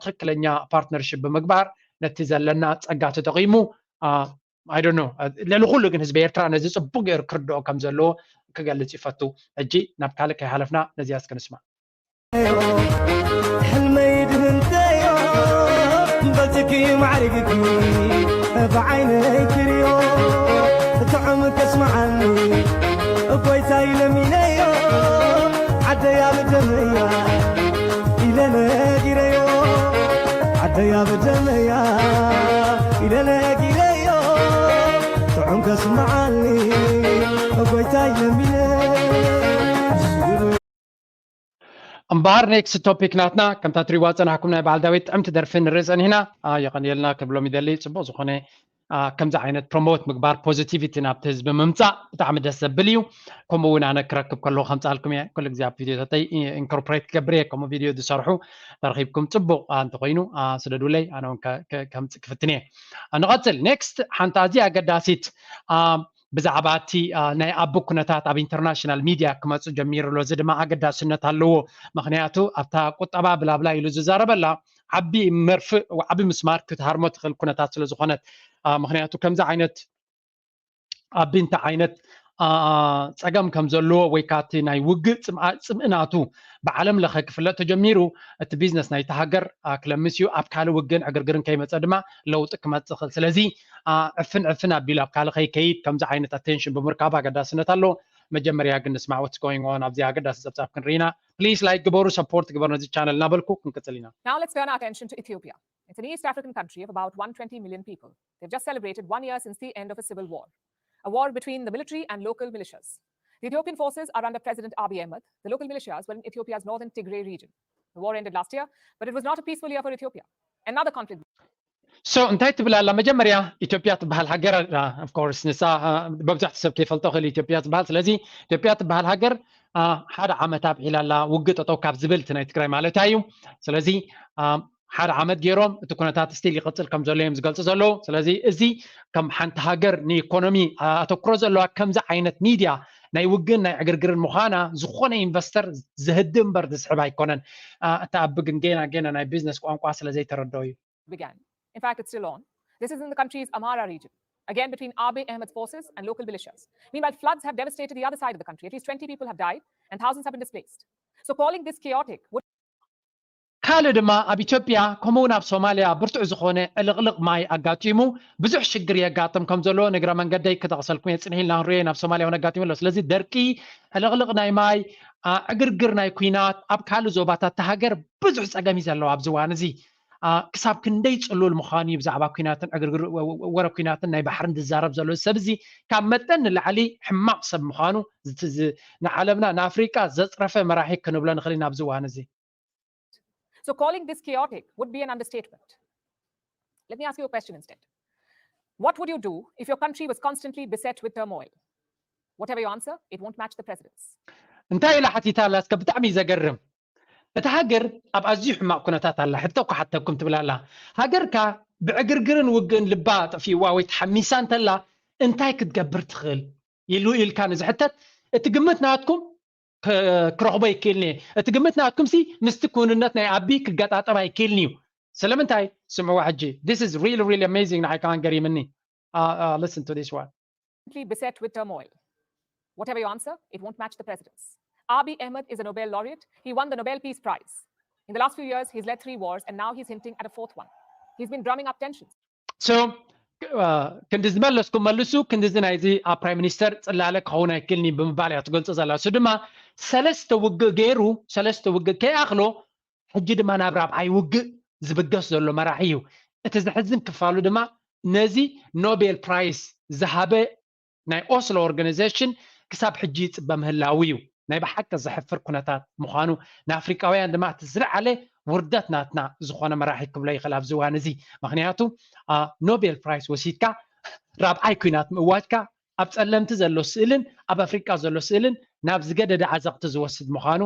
ትክክለኛ ፓርትነርሽፕ ብምግባር ነቲ ዘለና ፀጋ ተጠቂሙ I don't know ልዕሊ ኩሉ ግን ህዝቢ ኤርትራ ነዚ ፅቡቅ ገይሩ ክርድኦ ከም ዘለዎ ክገልፅ ይፈቱ። ሕጂ ናብ ካልእ ከይሓለፍና ነዚኣ እስከ ንስማዕ። ሕልመይ ድህንተዮ በልፅኪ ማዕሪግኪ ብዓይነይ ክርዮ ጥዑም ከስምዓኒ ጎይታይ ለሚነዮ ዓደያ ብደመያ ኢለ ነጊረዮ ዓደያ ብደመያ ኢለ ነጊረዮ ጥዑም ከስምዓኒ ጎይታይ ለሚነ እምበሃር ኔክስት ቶፒክ ናትና ከምታ ትሪዋ ፀናሕኩም ናይ በዓል ዳዊት ጥዕምቲ ደርፊ ንርኢ ፀኒሕና። የቐንየልና ክብሎም ይደሊ። ፅቡቅ ዝኾነ ከምዚ ዓይነት ፕሮሞት ምግባር ፖዚቲቪቲ ናብቲ ህዝቢ ምምፃእ ብጣዕሚ ደስ ዘብል እዩ። ከምኡ እውን ኣነ ክረክብ ከለኩ ከምፃልኩም እየ ኩሉ ግዜ ኣብ ቪድዮታተይ ኢንኮርፖሬት ክገብር እየ። ከምኡ ቪድዮ ዝሰርሑ ተረኪብኩም ፅቡቅ እንተኮይኑ ስደዱለይ፣ ኣነ እውን ከምፅእ ክፍትን እየ። ንቐፅል። ኔክስት ሓንቲ ኣዝያ ኣገዳሲት ብዛዕባ እቲ ናይ ኣቢ ኩነታት ኣብ ኢንተርናሽናል ሚድያ ክመፅእ ጀሚሩ ኣሎ። እዚ ድማ ኣገዳስነት ኣለዎ። ምክንያቱ ኣብታ ቁጠባ ብላብላ ኢሉ ዝዛረበላ ዓቢ መርፍእ ዓቢ ምስማር ክትሃርሞ ትኽእል ኩነታት ስለ ዝኾነት። ምክንያቱ ከምዚ ዓይነት ኣቢ እንታይ ዓይነት ፀገም ከም ዘለዎ ወይ ከዓ እቲ ናይ ውግእ ፅምእናቱ ብዓለም ለኸ ክፍለጥ ተጀሚሩ፣ እቲ ቢዝነስ ናይቲ ሃገር ክለምስ እዩ። ኣብ ካልእ ውግእን ዕግርግርን ከይመፀ ድማ ለውጢ ክመፅእ ይኽእል። ስለዚ ዕፍን ዕፍን ኣቢሉ ኣብ ካልእ ከይከይድ ከምዚ ዓይነት ኣቴንሽን ብምርካቡ ኣገዳስነት ኣለዎ። መጀመርያ ግን ንስማዕ what's going on ኣብዚ ኣገዳሲ ፀብፃብ ክንርኢና። ፕሊስ ላይክ ግበሩ፣ ሰፖርት ግበሩ ነዚ ቻነል እናበልኩ ክንቅፅል ኢና። Now let's turn our attention to Ethiopia. It's an East African country of about one twenty million people. They've just celebrated one year since the end of a civil war, a war between the military and local militias. The Ethiopian forces are under President Abiy Ahmed. The local militias were in Ethiopia's northern Tigray region. The war ended last year, but it was not a peaceful year for Ethiopia. Another conflict. So እንታይ ትብል ኣላ? መጀመርያ ኢትዮጵያ ትበሃል ሃገር፣ of course፣ ንሳ መብዛሕትኡ ሰብ ከይፈልጦ ክእል ኢትዮጵያ ትበሃል። ስለዚ ኢትዮጵያ ትበሃል ሃገር ሓደ ዓመት ኣብዒላ ኣላ ውግእ ጠጠው ካብ ዝብል፣ እቲ ናይ ትግራይ ማለት እዩ። ስለዚ ሓደ ዓመት ገይሮም እቲ ኩነታት ስቲል ይቕፅል ከም ዘሎ እዮም ዝገልፁ ዘለዉ። ስለዚ እዚ ከም ሓንቲ ሃገር ንኢኮኖሚ ኣተኩሮ ዘለዋ ከምዚ ዓይነት ሚድያ ናይ ውግእን ናይ ዕግርግርን ምዃና ዝኾነ ኢንቨስተር ዝህድእ እምበር ዝስሕብ ኣይኮነን። እቲ ኣቢ ግን ጌና ጌና ናይ ቢዝነስ ቋንቋ ስለ ዘይተረድኦ እዩ። Began. In fact, it's still on. This is in the country's Amhara region, again between Abiy Ahmed's forces and local militias. Meanwhile, floods have devastated the other side of the country. At least twenty people have died and thousands have been displaced. So calling this chaotic would ካልእ ድማ ኣብ ኢትዮጵያ ከምኡውን ኣብ ሶማልያ ብርቱዕ ዝኾነ ዕልቕልቕ ማይ ኣጋጢሙ ብዙሕ ሽግር የጋጥም ከም ዘሎ ንግረ መንገደይ ክጠቕሰልኩም እየ። ፅንሕ ኢልና ክንሪኦ ኢና። ኣብ ሶማልያ እውን ኣጋጢሙ ኣሎ። ስለዚ ደርቂ፣ ዕልቕልቕ ናይ ማይ፣ ዕግርግር ናይ ኲናት ኣብ ካልእ ዞባታት እታ ሃገር ብዙሕ ፀገም እዩ ዘለዎ ኣብዚ እዋን እዚ። ክሳብ ክንደይ ፅሉል ምዃኑ እዩ ብዛዕባ ኲናትን ዕግርግር፣ ወረ ኲናትን ናይ ባሕርን ዝዛረብ ዘሎ። እዚ ሰብ እዚ ካብ መጠን ንላዕሊ ሕማቕ ሰብ ምዃኑ፣ ንዓለምና ንኣፍሪቃ ዘፅረፈ መራሒ ክንብሎ ንኽእል ኢና ኣብዚ እዋን እዚ። So calling this chaotic would be an understatement. Let me ask you a question instead. What would you do if your country was constantly beset with turmoil? Whatever your answer, it won't match the president's. እንታይ ኢላ ሓቲታ ኣላ? እስከ ብጣዕሚ እዩ ዘገርም። እታ ሃገር ኣብ ኣዝዩ ሕማቕ ኩነታት ኣላ። ሕቶ ክሓተኩም ትብል ኣላ። ሃገርካ ብዕግርግርን ውግእን ልባ ጠፊእዋ ወይ ተሓሚሳ እንተላ እንታይ ክትገብር ትኽእል? ኢሉ ኢልካ ንዝሕተት እቲ ግምት ናትኩም ክረኽቦ ኣይክእልን እየ። እቲ ግምት ናትኩም ሲ ምስቲ ክውንነት ናይ ኣቢ ክገጣጠም ኣይክእልን እዩ። ስለምንታይ? ስምዕዋ ሕጂ። This is really, really amazing. ንዓይ ከማን ገሪምኒ። Uh, uh, listen to this one. Beset with turmoil. Whatever your answer, it won't match the president's. Abiy Ahmed is a Nobel laureate. He won the Nobel Peace Prize. In the last few years, he's led three wars, and now he's hinting at a fourth one. He's been drumming up tensions. So ክንዲ ዝመለስኩም መልሱ። ክንዲዚ ናይዚ ኣብ ፕራይም ሚኒስተር ጽላለ ክኸውን ኣይክእልን እዩ ብምባል እያ ትገልጾ ዘላ። እሱ ድማ ሰለስተ ውግእ ገይሩ፣ ሰለስተ ውግእ ከይኣኽሎ ሕጂ ድማ ናብ ራብዓይ ውግእ ዝብገስ ዘሎ መራሒ እዩ። እቲ ዘሕዝን ክፋሉ ድማ ነዚ ኖቤል ፕራይስ ዝሃበ ናይ ኦስሎ ኦርጋናይዜሽን ክሳብ ሕጂ ይጽበ ምህላው እዩ። ናይ ብሓቂ ዘሕፍር ኩነታት ምዃኑ፣ ንኣፍሪቃውያን ድማ እቲ ዝለዓለ ውርደት ናትና ዝኾነ መራሒ ክብሎ ይኽእል ኣብዚ እዋን እዚ። ምኽንያቱ ኖቤል ፕራይስ ወሲድካ ራብዓይ ኲናት ምእዋጅካ ኣብ ጸለምቲ ዘሎ ስእልን ኣብ ኣፍሪቃ ዘሎ ስእልን ናብ ዝገደደ ዓዘቕቲ ዝወስድ ምዃኑ፣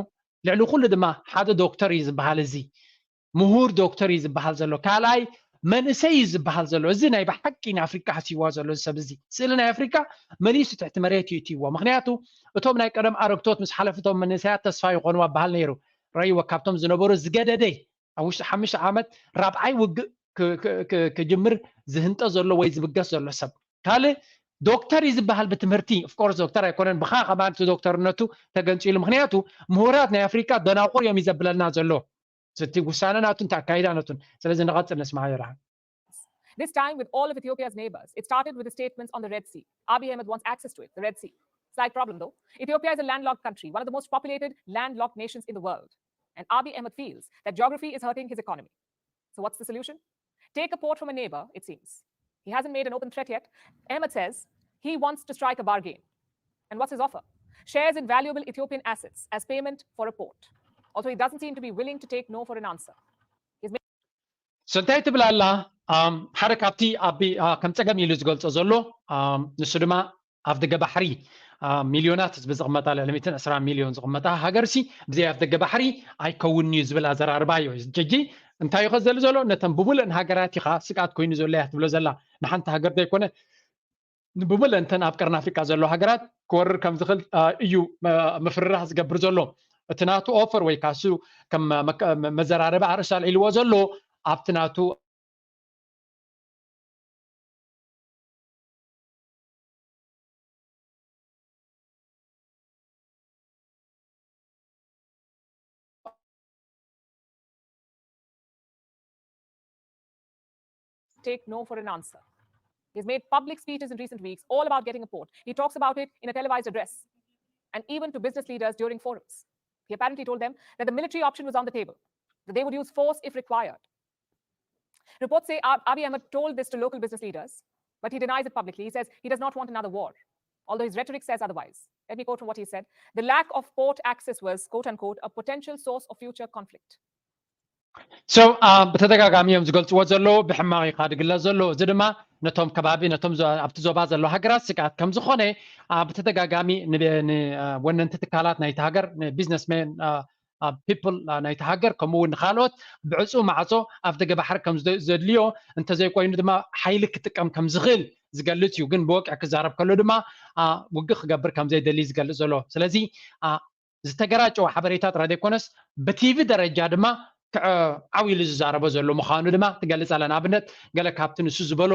ልዕሊ ኩሉ ድማ ሓደ ዶክተር እዩ ዝበሃል፣ እዚ ምሁር ዶክተር እዩ ዝበሃል ዘሎ፣ ካልኣይ መንእሰይ እዩ ዝበሃል ዘሎ። እዚ ናይ ብሓቂ ንኣፍሪቃ ሓሲዋ ዘሎ እዚ ሰብ እዚ፣ ስእሊ ናይ ኣፍሪቃ መሊሱ ትሕቲ መሬት እዩ እትይዎ። ምኽንያቱ እቶም ናይ ቀደም ኣረግቶት ምስ ሓለፉ እቶም መንእሰያት ተስፋ ይኾኑ ኣበሃል ነይሩ። ረይዎ ካብቶም ዝነበሩ ዝገደደ ኣብ ውሽጢ ሓሙሽተ ዓመት ራብዓይ ውግእ ክጅምር ዝህንጠ ዘሎ ወይ ዝብገስ ዘሎ ሰብ። ካልእ ዶክተር እዩ ዝበሃል ብትምህርቲ። ኦፍኮርስ ዶክተር ኣይኮነን፣ ብኻ ከማን እቲ ዶክተርነቱ ተገንፂሉ። ምኽንያቱ ምሁራት ናይ ኣፍሪቃ ደናቑር እዮም እዩ ዘብለና ዘሎ። እቲ ውሳነ ናቱን እቲ ኣካይዳ ናቱን። ስለዚ ንቐፅል ንስማዕ ዮርሃን። This time with all of Ethiopia's neighbors. It started with the statements on the Red Sea. Abiy Ahmed wants access to it, the Red Sea. Slight problem though. Ethiopia is a landlocked country, one of the most populated landlocked nations in the world. And Abiy Ahmed feels that geography is hurting his economy. So what's the solution? Take a port from a neighbor, it seems. He hasn't made an open threat yet. Ahmed says he wants to strike a bargain. And what's his offer? Shares in valuable Ethiopian assets as payment for a port. Also, he doesn't seem to be willing to take no for an answer. So እንታይ ትብል ኣላ? ሓደ ካብቲ ኣቢ ከም ጸገም ኢሉ ዝገልጾ ዘሎ ንሱ ድማ ኣፍ ደገ ባሕሪ ሚልዮናት ህዝቢ ዝቕመጣ፣ ልዕሊ ሚእትን ዕስራን ሚልዮን ዝቕመጣ ሃገር ሲ ብዘይ ኣፍ ደገ ባሕሪ ኣይከውንን እዩ ዝብል ኣዘራርባ እዩ። ሕጂ እንታይ እዩ ከዘሊ ዘሎ? ነተን ብምሉእን ሃገራት ኢኻ ስግኣት ኮይኑ ዘሎ እያ ትብሎ ዘላ። ንሓንቲ ሃገር ዘይኮነ ብሙሉእንተን ኣብ ቀርኒ ኣፍሪቃ ዘለዋ ሃገራት ክወርር ከም ዝኽእል እዩ ምፍርራህ ዝገብር ዘሎ። እቲ ናቱ ኦፈር ወይ ከዓ እሱ ከም መዘራረቢ ኣርእስቲ ኣልዒልዎ ዘሎ ኣብቲ ናቱ take no for an answer. He's made public speeches in recent weeks all about getting a port. He talks about it in a televised address and even to business leaders during forums. He apparently told them that the military option was on the table, that they would use force if required. Reports say Abiy Ahmed told this to local business leaders, but he denies it publicly. He says he does not want another war, although his rhetoric says otherwise. Let me quote from what he said. The lack of port access was, quote unquote, a potential source of future conflict. So ብተደጋጋሚ እዮም ዝገልፅዎ ዘለዉ፣ ብሕማቕ ኢኻ ድግለፅ ዘሎ። እዚ ድማ ነቶም ከባቢ ነቶም ኣብቲ ዞባ ዘለዉ ሃገራት ስግኣት ከም ዝኾነ ብተደጋጋሚ ንወነንቲ ትካላት ናይቲ ሃገር፣ ንቢዝነስሜን ፒፕል ናይቲ ሃገር፣ ከምኡ እውን ንካልኦት ብዕፁ ማዕፆ ኣፍ ደገ ባሕሪ ከም ዘድልዮ፣ እንተዘይኮይኑ ድማ ሓይሊ ክጥቀም ከም ዝኽእል ዝገልፅ እዩ። ግን ብወቅዒ ክዛረብ ከሎ ድማ ውግእ ክገብር ከም ዘይደሊ ዝገልፅ ዘሎ። ስለዚ ዝተገራጨወ ሓበሬታ ጥራይ ዘይኮነስ ብቲቪ ደረጃ ድማ ዓው ኢሉ ዝዛረቦ ዘሎ ምዃኑ ድማ ትገልፅ ኣላ። ንኣብነት ገለ ካብቲ ንሱ ዝበሎ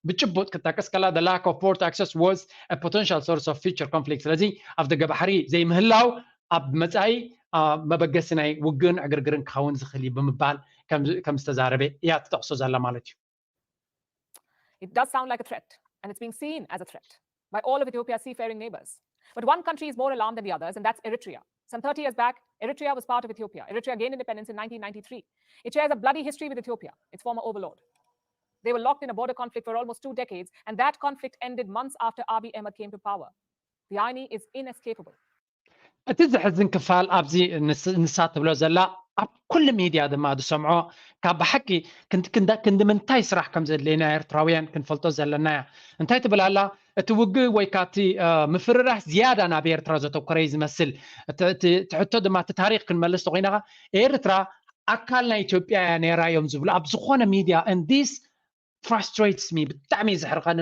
ብጭቡጥ ክጠቅስ ከላ the lack of port access was a potential source of future conflict። ስለዚ ኣፍ ደገ ባሕሪ ዘይምህላው ኣብ መፃኢ መበገሲ ናይ ውግእን ዕግርግርን ክኸውን ዝኽእል እዩ ብምባል ከም ዝተዛረበ እያ ትጠቕሶ ዘላ ማለት እዩ። It does sound like a threat, and it's being seen as a threat by all of Ethiopia's seafaring neighbors. But one country is more alarmed than the others, and that's Eritrea. Some thirty years back, Eritrea was part of Ethiopia. Eritrea gained independence in nineteen ninety-three. It shares a bloody history with Ethiopia, its former overlord. They were locked in a border conflict for almost two decades, and that conflict ended months after Abiy Ahmed came to power. The irony is inescapable. እቲ ዘሕዝን ክፋል ኣብዚ ንሳ ትብሎ ዘላ ኣብ ኩሉ ሚድያ ድማ ዝሰምዖ ካብ ብሓቂ ክንዲ ምንታይ ስራሕ ከም ዘድለየና ኤርትራውያን ክንፈልጦ ዘለና እያ። እንታይ ትብል ኣላ? እቲ ውግእ ወይ ካቲ ምፍርራህ ዝያዳ ናብ ኤርትራ ዘተኮረ እዩ ዝመስል። እቲ ሕቶ ድማ እቲ ታሪክ ክንመልስ ተኮይናካ ኤርትራ ኣካል ናይ ኢትዮጵያ እያ ነይራ እዮም ዝብሉ ኣብ ዝኾነ ሚድያ። And this frustrates me፣ ብጣዕሚ ዘሕርቀኒ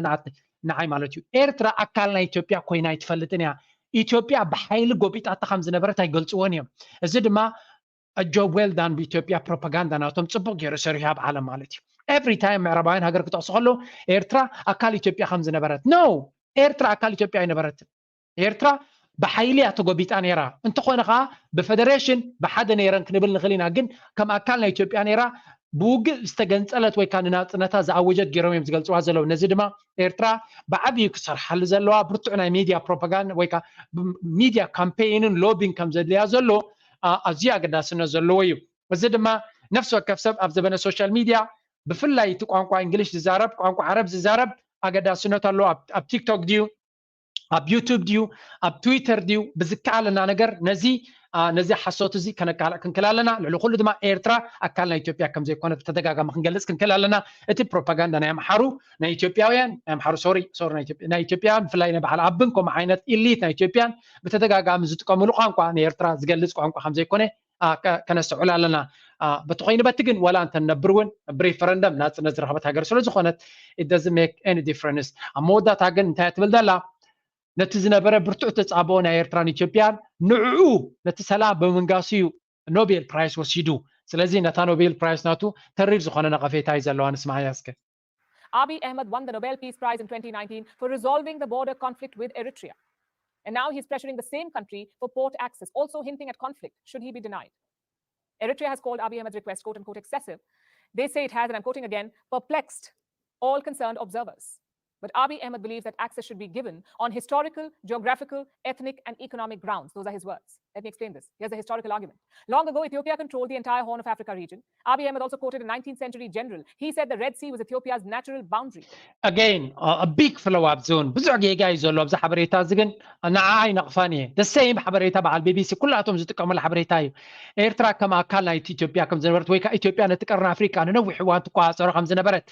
ንዓይ ማለት እዩ። ኤርትራ ኣካል ናይ ኢትዮጵያ ኮይና ኣይትፈልጥን እያ። ኢትዮጵያ ብሓይሊ ጎቢጣታ ከም ዝነበረት ኣይገልፅዎን እዮም። እዚ ድማ a job well done ብኢትዮጵያ ፕሮፓጋንዳ ናቶም ጽቡቅ ገይሩ ሰሪሑ ኣብ ዓለም ማለት እዩ። Every time ምዕራባውያን ሃገር ክጠቅሱ ከለዉ ኤርትራ ኣካል ኢትዮጵያ ከም ዝነበረት፣ no፣ ኤርትራ ኣካል ኢትዮጵያ ኣይነበረትን። ኤርትራ ብሓይሊ እያ ተጎቢጣ ነይራ። እንተኾነ ከዓ ብፈደሬሽን ብሓደ ነይረን ክንብል ንኽእል ኢና። ግን ከም ኣካል ናይ ኢትዮጵያ ነይራ ብውግእ ዝተገንጸለት ወይ ከዓ ንናጽነታ ዝኣወጀት ገይሮም እዮም ዝገልጽዋ ዘለዉ። ነዚ ድማ ኤርትራ ብዓብዩ ክሰርሓሉ ዘለዋ ብርቱዕ ናይ ሚድያ ፕሮፓጋንዳ ወይ ከዓ ሚድያ ካምፔይንን ሎቢን ከም ዘድልያ ዘሎ ኣዝዩ ኣገዳስነት ዘለዎ እዩ። እዚ ድማ ነፍሲ ወከፍ ሰብ ኣብ ዘበነ ሶሻል ሚድያ ብፍላይ እቲ ቋንቋ እንግሊሽ ዝዛረብ ቋንቋ ዓረብ ዝዛረብ ኣገዳስነት ኣለዎ። ኣብ ቲክቶክ ድዩ ኣብ ዩቱብ ድዩ ኣብ ትዊተር ድዩ ብዝከኣለና ነገር ነዚ ነዚ ሓሶት እዚ ከነቃልዕ ክንክል ኣለና። ልዕሊ ኩሉ ድማ ኤርትራ ኣካል ናይ ኢትዮጵያ ከም ዘይኮነ ብተደጋጋሚ ክንገልጽ ክንክል ኣለና። እቲ ፕሮፓጋንዳ ናይ ኣምሓሩ ናይ ኢትዮጵያውያን ናይ ኣምሓሩ ሶሪ ሶሪ ናይ ኢትዮጵያ ናይ ኢትዮጵያውያን ብፍላይ ናይ በዓል ኣብን ከምኡ ዓይነት ኢሊት ናይ ኢትዮጵያን ብተደጋጋሚ ዝጥቀምሉ ቋንቋ ንኤርትራ ዝገልጽ ቋንቋ ከም ዘይኮነ ከነስተውዕል ኣለና። በቲ ኮይኑ በቲ ግን ወላ እንተ ነብር እውን ብሪፈረንደም ናጽነት ዝረኸበት ሃገር ስለ ዝኾነት it doesn't make any difference። ኣብ መወዳእታ ግን እንታይ ትብል ዘላ ነቲ ዝነበረ ብርቱዕ ተጻብኦ ናይ ኤርትራን ኢትዮጵያን ንዕኡ ነቲ ሰላም ብምንጋሱ እዩ ኖቤል ፕራይስ ወሲዱ። ስለዚ ነታ ኖቤል ፕራይስ ናቱ ተሪር ዝኾነ ነቐፌታ እዩ ዘለዋ። ንስማዓያ እስከ። Abiy Ahmed won the Nobel Peace Prize in twenty nineteen for resolving the border conflict with Eritrea. And now he's pressuring the same country for port access, also hinting at conflict should he be denied. Eritrea has called Abiy Ahmed's request, quote unquote, excessive. They say it has, and I'm quoting again, perplexed all concerned observers. But Abiy Ahmed believes that access should be given on historical, geographical, ethnic, and economic grounds. Those are his words. Let me explain this. Here's the historical argument. Long ago, Ethiopia controlled the entire Horn of Africa region. Abiy Ahmed also quoted a nineteenth century general. He said the Red Sea was Ethiopia's natural boundary. Again, a big flow up zone. ብዙሕ ጌጋ እዩ ዘሎ ኣብዚ ሓበሬታ እዚ ግን ንዓ ኣይነቕፋን እየ። The same ሓበሬታ በዓል ቢቢሲ ኩላቶም ዝጥቀሙሉ ሓበሬታ እዩ። ኤርትራ ከም ኣካል ናይቲ ኢትዮጵያ ከም ዝነበረት ወይ ከዓ ኢትዮጵያ ነቲ ቀርኒ ኣፍሪቃ ንነዊሕ እዋን ትቆፃፀሮ ከም ዝነበረት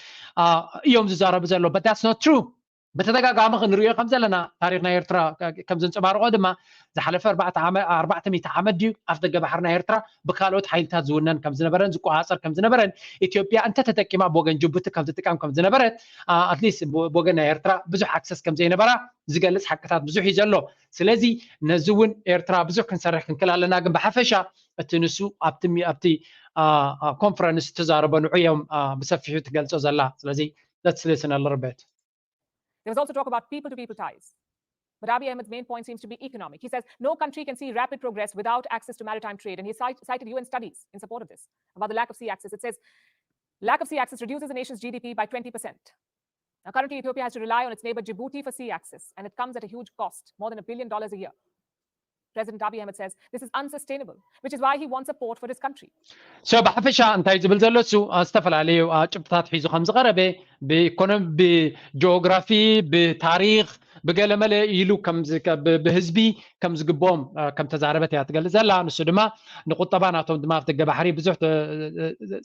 እዮም ዝዛረቡ ዘሎ። But that's not true። ብተደጋጋሚ ክንሪኦ ከም ዘለና ታሪክ ናይ ኤርትራ ከም ዘንጸባርቆ ድማ ዝሓለፈ ኣርባዕተ ሚእቲ ዓመት ድዩ ኣፍ ደገ ባሕሪ ናይ ኤርትራ ብካልኦት ሓይልታት ዝውነን ከም ዝነበረን ዝቆጻጸር ከም ዝነበረን ኢትዮጵያ እንተተጠቂማ ብወገን ጅቡቲ ከም ትጥቀም ከም ዝነበረት ኣትሊስት ብወገን ናይ ኤርትራ ብዙሕ ኣክሰስ ከም ዘይነበራ ዝገልጽ ሓቅታት ብዙሕ እዩ ዘሎ። ስለዚ ነዚ እውን ኤርትራ ብዙሕ ክንሰርሕ ክንክል ኣለና። ግን ብሓፈሻ እቲ ንሱ ኣብቲ ኮንፈረንስ ዝተዛረበ ንዑ እዮም ብሰፊሑ ትገልጾ ዘላ። ስለዚ let's listen a little bit. There was also talk about people to people ties. But Abiy Ahmed's main point seems to be economic. He says no country can see rapid progress without access to maritime trade. And he cite, cited U N studies in support of this about the lack of sea access. It says lack of sea access reduces the nation's G D P by twenty percent. Now, currently, Ethiopia has to rely on its neighbor Djibouti for sea access, and it comes at a huge cost, more than a billion dollars a year. President Abiy Ahmed says this is unsustainable, which is why he wants a port for his country. So ብሓፈሻ እንታይ ዝብል ዘሎ እሱ ዝተፈላለዩ ጭብጥታት ሒዙ ከም ዝቐረበ ብኢኮኖሚ ብጂኦግራፊ ብታሪክ ብገለመለ ኢሉ ብህዝቢ ከም ዝግብኦም ከም ተዛረበት እያ ትገልጽ ዘላ። ንሱ ድማ ንቁጠባ ናቶም ድማ ኣፍ ደገ ባሕሪ ብዙሕ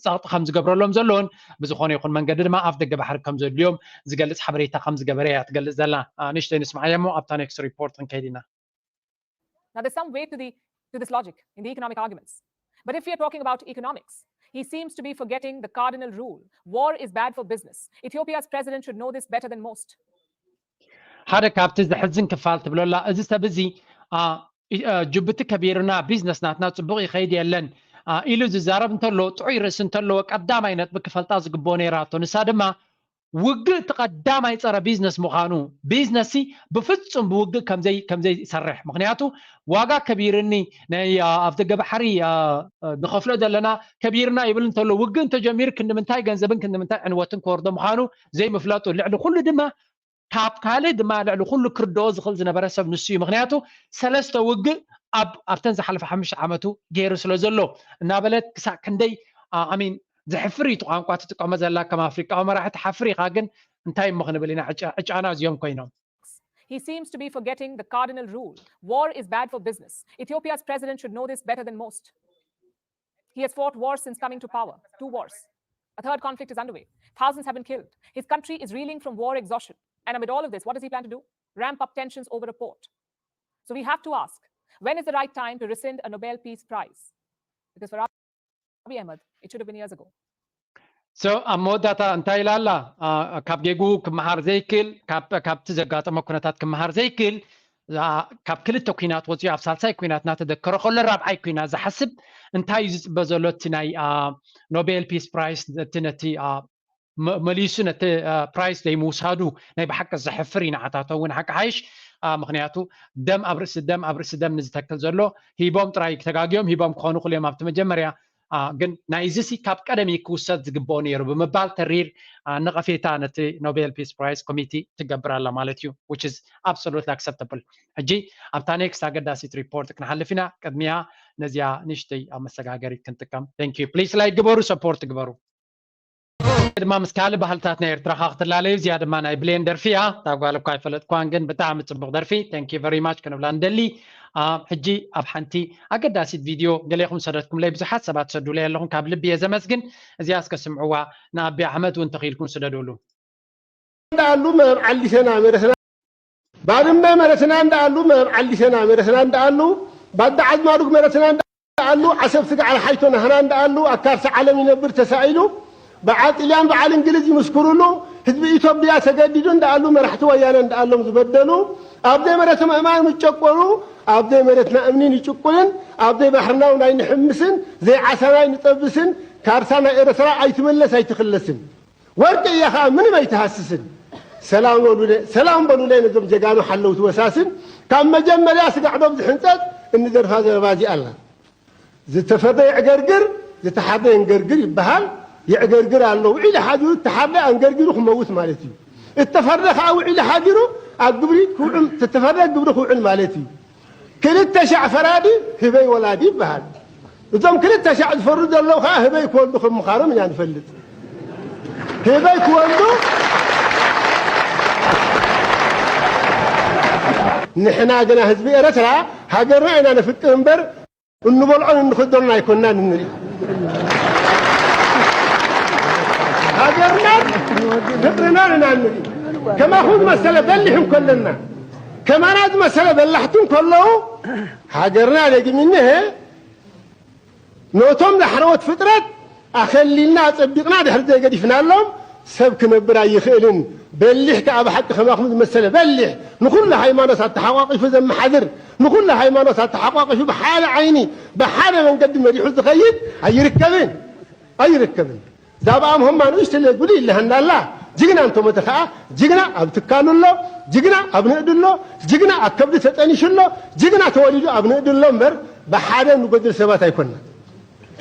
ጸቕጢ ከም ዝገብረሎም ዘለውን ብዝኾነ ይኹን መንገዲ ድማ ኣፍ ደገ ባሕሪ ከም ዘድልዮም ዝገልጽ ሓበሬታ ከም ዝገበረ እያ ትገልጽ ዘላ። ንእሽተይ ንስማዓያ እሞ ኣብታ ኔክስት ሪፖርት ክንከይድ ኢና። Now, there's some weight to, the, to this logic in the economic arguments. But if we are talking about economics, he seems to be forgetting the cardinal rule. War is bad for business. Ethiopia's president should know this better than most. ሓደ ካብቲ ዘሕዝን ክፋል ትብለላ እዚ ሰብ እዚ ጅቡቲ ከቢርና ቢዝነስ ናትና ፅቡቅ ይኸይድ የለን ኢሉ ዝዛረብ እንተሎ ጥዑይ ርእሲ እንተለዎ ቀዳማይ ነጥቢ ክፈልጣ ዝግብኦ ነይራቶ። ንሳ ድማ ውግእ እቲ ቀዳማይ ፀረ ቢዝነስ ምዃኑ፣ ቢዝነስ ብፍፁም ብውግእ ከምዘይ ከምዘይሰርሕ፣ ምክንያቱ ዋጋ ከቢርኒ ናይ ኣብ ደገ ባሕሪ ንኸፍሎ ዘለና ከቢርና ይብል እንተሎ ውግእ እንተጀሚሩ ክንዲ ምንታይ ገንዘብን ክንዲ ምንታይ ዕንወትን ክወርዶ ምዃኑ ዘይምፍለጡ፣ ልዕሊ ኩሉ ድማ ካብ ካልእ ድማ ልዕሊ ኩሉ ክርድኦ ዝኽእል ዝነበረ ሰብ ንሱ እዩ። ምክንያቱ ሰለስተ ውግእ ኣብ ኣብተን ዝሓለፈ ሓሙሽተ ዓመቱ ገይሩ ስለ ዘሎ እናበለት ክሳዕ ክንደይ ኣሚን ዘሕፍር እዩ እቲ ቋንቋ ትጥቀሞ ዘላ ከም ኣፍሪቃዊ መራሒ ትሓፍር ኢኻ ግን እንታይ እሞ ክንብል ኢና ዕጫና እዚኦም ኮይኖም He seems to be forgetting the cardinal rule. War is bad for business. Ethiopia's president should know this better than most. He has fought wars since coming to power, two wars. A third conflict is underway. Thousands have been killed. His country is reeling from war exhaustion. And amid all of this, what does he plan to do? Ramp up tensions over a port. So we have to ask, when is the right time to rescind a Nobel Peace Prize? Because for Abiy Ahmed, it should have been years ago. So ኣብ መወዳእታ እንታይ ኢላ ኣላ? ካብ ጌግኡ ክመሃር ዘይክእል፣ ካብቲ ዘጋጠሞ ኩነታት ክመሃር ዘይክእል፣ ካብ ክልተ ኩናት ወፂኡ ኣብ ሳልሳይ ኩናት እናተደከረ ከሎ ራብዓይ ኩናት ዝሓስብ እንታይ እዩ ዝፅበ ዘሎ? እቲ ናይ ኖቤል ፒስ ፕራይስ እቲ ነቲ መሊሱ ነቲ ፕራይስ ዘይምውሳዱ ናይ ብሓቂ ዘሕፍር እዩ። ንዓታቶ እውን ሓቂ ሓይሽ ምክንያቱ ደም ኣብ ርእሲ ደም ኣብ ርእሲ ደም ንዝተክል ዘሎ ሂቦም ጥራይ ተጋግዮም ሂቦም ክኾኑ ክልዮም ኣብቲ መጀመርያ ግን ናይዚ ሲ ካብ ቀደም ክውሰድ ዝግብኦ ነይሩ ብምባል ተሪር ነቐፌታ ነቲ ኖቤል ፒስ ፕራይስ ኮሚቲ ትገብር ኣላ ማለት እዩ። Which is absolutely acceptable። ሕጂ ኣብታ ኔክስት ኣገዳሲት ሪፖርት ክንሓልፍ ኢና። ቅድሚያ ነዚኣ ንሽተይ ኣብ መሰጋገሪት ክንጥቀም። Thank you። Please like ግበሩ፣ ሰፖርት ግበሩ። ድማ ምስ ካልእ ባህልታት ናይ ኤርትራኻ ክትላለዩ። እዚኣ ድማ ናይ ብሌን ደርፊ እያ። እታ ጓል እኳ ኣይፈለጥኳን ግን ብጣዕሚ ፅቡቕ ደርፊ። Thank you very much ክንብላ ንደሊ። ሕጂ ኣብ ሓንቲ ኣገዳሲት ቪድዮ ገሌኹም ሰደድኩምለይ፣ ብዙሓት ሰባት ትሰዱለይ ኣለኹም፣ ካብ ልቢ እየ ዘመስግን። እዚኣ እስከ ስምዕዋ፣ ንኣቢ ኣሕመድ እውን ተኽኢልኩም ስደዱሉ። እንዳኣሉ መረብ ዓሊሰና መረስና ባድመ መረስና እንዳኣሉ መረብ ዓሊሰና መረስና እንዳኣሉ ባዳ ዓዝማዱግ መረስና እንዳኣሉ ዓሰብ ስጋዕ ሓይቶ ናህና እንዳኣሉ ኣካርሲ ዓለም ይነብር ተሳኢሉ በዓል ጥልያን በዓል እንግሊዝ ይምስክሩሉ ህዝቢ ኢትዮጵያ ተገዲዱ እንዳኣሉ መራሕቲ ወያነ እንዳኣሎም ዝበደሉ ኣብ ዘይመረቶም እማን ምጨቆኑ ኣብ ዘይመረትና እምኒን ይጭቁንን ኣብ ዘይባሕርናው ናይ ንሕምስን ዘይዓሳናይ ንጠብስን ካርሳ ናይ ኤረትራ ኣይትመለስ ኣይትኽለስን ወርቂ እያ ከዓ ምንም ኣይትሃስስን። ሰላም በሉለ ሰላም በሉለ ነዞም ጀጋኑ ሓለውቲ ወሳስን ካብ መጀመርያ ስጋዕ ዶብ ዝሕንፀፅ እንደርፋ ዘረባ እዚኣ ኣላ። ዝተፈርደ የዕገርግር ዝተሓርደ የንገርግር ይበሃል። የዕገርግር ኣሎ ውዒሉ ሓዲሩ እተሓርደ ኣንገርጊሩ ክመውት ማለት እዩ። እተፈርደ ከዓ ውዒሉ ሓዲሩ ኣብ ግብሪ ክውዕል እተፈርደ ግብሪ ክውዕል ማለት እዩ። ክልተ ሻዕ ፈራዲ ህበይ ወላዲ ይበሃል። እዞም ክልተ ሻዕ ዝፈርዱ ዘለዉ ከዓ ህበይ ክወልዱ ከም ምዃኖም ኢና ንፈልጥ። ህበይ ክወልዱ ንሕና ግና ህዝቢ ኤረትራ ሃገርና ኢና ነፍቅር እምበር እንበልዖን እንኽደኖን ኣይኮንናን እንርኢ። ሃገርናን ፍቅርናን ኢና እንርኢ። ከማኹም ዝመሰለ በሊሕ እንከለና ከማና ዝመሰለ በላሕቲ እንከለዉ ሃገርና ደጊም እኒሀ ነቶም ዳሕረዎት ፍጥረት ኣኸሊልና ኣጸቢቕና ድሕሪ ዘይገዲፍናሎም ሰብ ክነብር ኣይኽእልን። በሊሕ ከኣ ብሓቂ ከማኹም ዝመሰለ በሊሕ ንኹሉ ሃይማኖት ኣተሓቋቒፉ ዘመሓድር ንኹሉ ሃይማኖት ኣተሓቋቒፉ ብሓደ ዓይኒ ብሓደ መንገዲ መሪሑ ዝኸይድ ኣይርከብን ኣይርከብን። ዛብኣ ምህማ ንእሽተለ ጉዲ ይለሃና ኣላ። ጅግና እንተሞተ ከዓ ጅግና ኣብ ትካሉ ኣሎ፣ ጅግና ኣብ ንእዲ ኣሎ፣ ጅግና ኣብ ከብዲ ተጠኒሹ ኣሎ፣ ጅግና ተወሊዱ ኣብ ንእዲ ኣሎ እምበር ብሓደ ንጎድል ሰባት ኣይኮንና።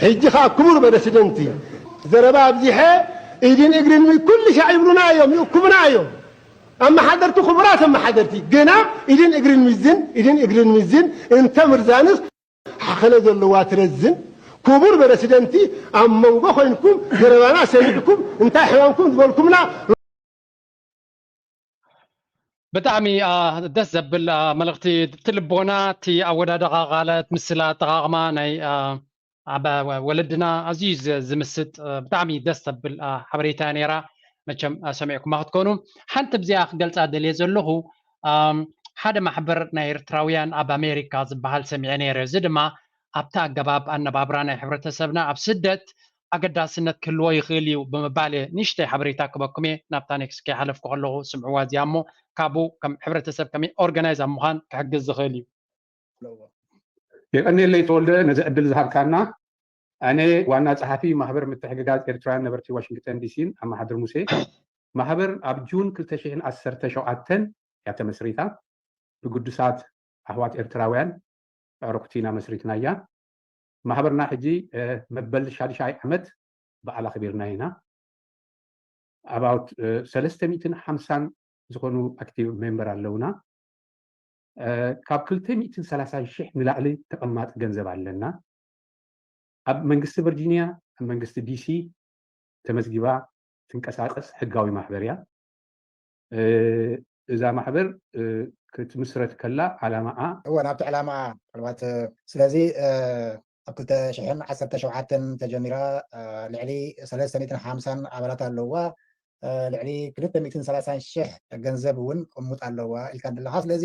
ሕጂ ከዓ ክቡር በረሲደንቲ ዘረባ ኣብዚሐ ኢድን እግርን ኩሉ ሻዕ ይብሉና እዮም፣ ይእኩብና እዮም። ኣመሓደርቲ ክቡራት ኣመሓደርቲ ግና ኢድን እግርን ሚዝን ኢድን እግርን ሚዝን እንተ ምርዛንስ ሓኸለ ዘለዋ ትረዝን ክቡር በረሲደንቲ ኣብ መንጎ ኮይንኩም ዘረባና ሰሚዕኩም እንታይ ሕማምኩም ዝበልኩምና ብጣዕሚ ደስ ዘብል መልእኽቲ እቲ ልቦና እቲ ኣወዳድቓ ቃላት ምስላ ኣጠቓቕማ ናይ ወለድና ኣዝዩ ዝምስጥ ብጣዕሚ ደስ ዘብል ሓበሬታ ነይራ። መቸም ሰሚዕኩማ ክትኮኑ ሓንቲ ብዚኣ ክገልፃ ደልየ ዘለኹ ሓደ ማሕበር ናይ ኤርትራውያን ኣብ ኣሜሪካ ዝበሃል ሰሚዐ ነይረ። እዚ ድማ ኣብቲ ኣገባብ ኣነባብራ ናይ ሕብረተሰብና ኣብ ስደት ኣገዳስነት ክህልዎ ይኽእል እዩ ብምባል እየ ንእሽተይ ሓበሬታ ክበኩም እየ። ናብታ ኔክስት ከይሓለፍኩ ከለኹ ስምዕዋ እዚኣ እሞ ካብኡ ከም ሕብረተሰብ ከመይ ኦርጋናይዝ ኣብ ምዃን ክሕግዝ ዝኽእል እዩ። የቀኔለይ ተወልደ ነዚ ዕድል ዝሃብካና። ኣነ ዋና ጸሓፊ ማህበር ምትሕግጋዝ ኤርትራውያን ነበርቲ ዋሽንግተን ዲሲን ኣማሓድር ሙሴ ማህበር ኣብ ጁን ክልተ ሽሕን ዓሰርተ ሸውዓተን እያ ተመስሪታ። ብግዱሳት ኣሕዋት ኤርትራውያን ኣዕሩኽቲ ኢና መስሪትናያ። ማህበርና ሕጂ መበል ሻድሻይ ዓመት በዓል ኣኽቢርና ኢና። ኣባውት ሰለስተ ሚእትን ሓምሳን ዝኾኑ ኣክቲቭ ሜምበር ኣለውና። ካብ ክልተ ሚእትን ሰላሳን ሽሕ ንላዕሊ ተቐማጢ ገንዘብ ኣለና። ኣብ መንግስቲ ቨርጂኒያ ኣብ መንግስቲ ዲሲ ተመዝጊባ ትንቀሳቀስ ሕጋዊ ማሕበር እያ። እዛ ማሕበር ክትምስረት ከላ ዓላማኣ እወ ናብቲ ዕላማ ምናልባት ስለዚ ኣብ ክልተ ሽሕን ዓሰርተ ሸውዓተን ተጀሚራ ልዕሊ ሰለስተ ሚእትን ሓምሳን ኣባላት ኣለዋ። ልዕሊ ክልተ ሚእትን ሰላሳን ሽሕ ገንዘብ እውን ቅሙጥ ኣለዋ ኢልካ ኣለኻ። ስለዚ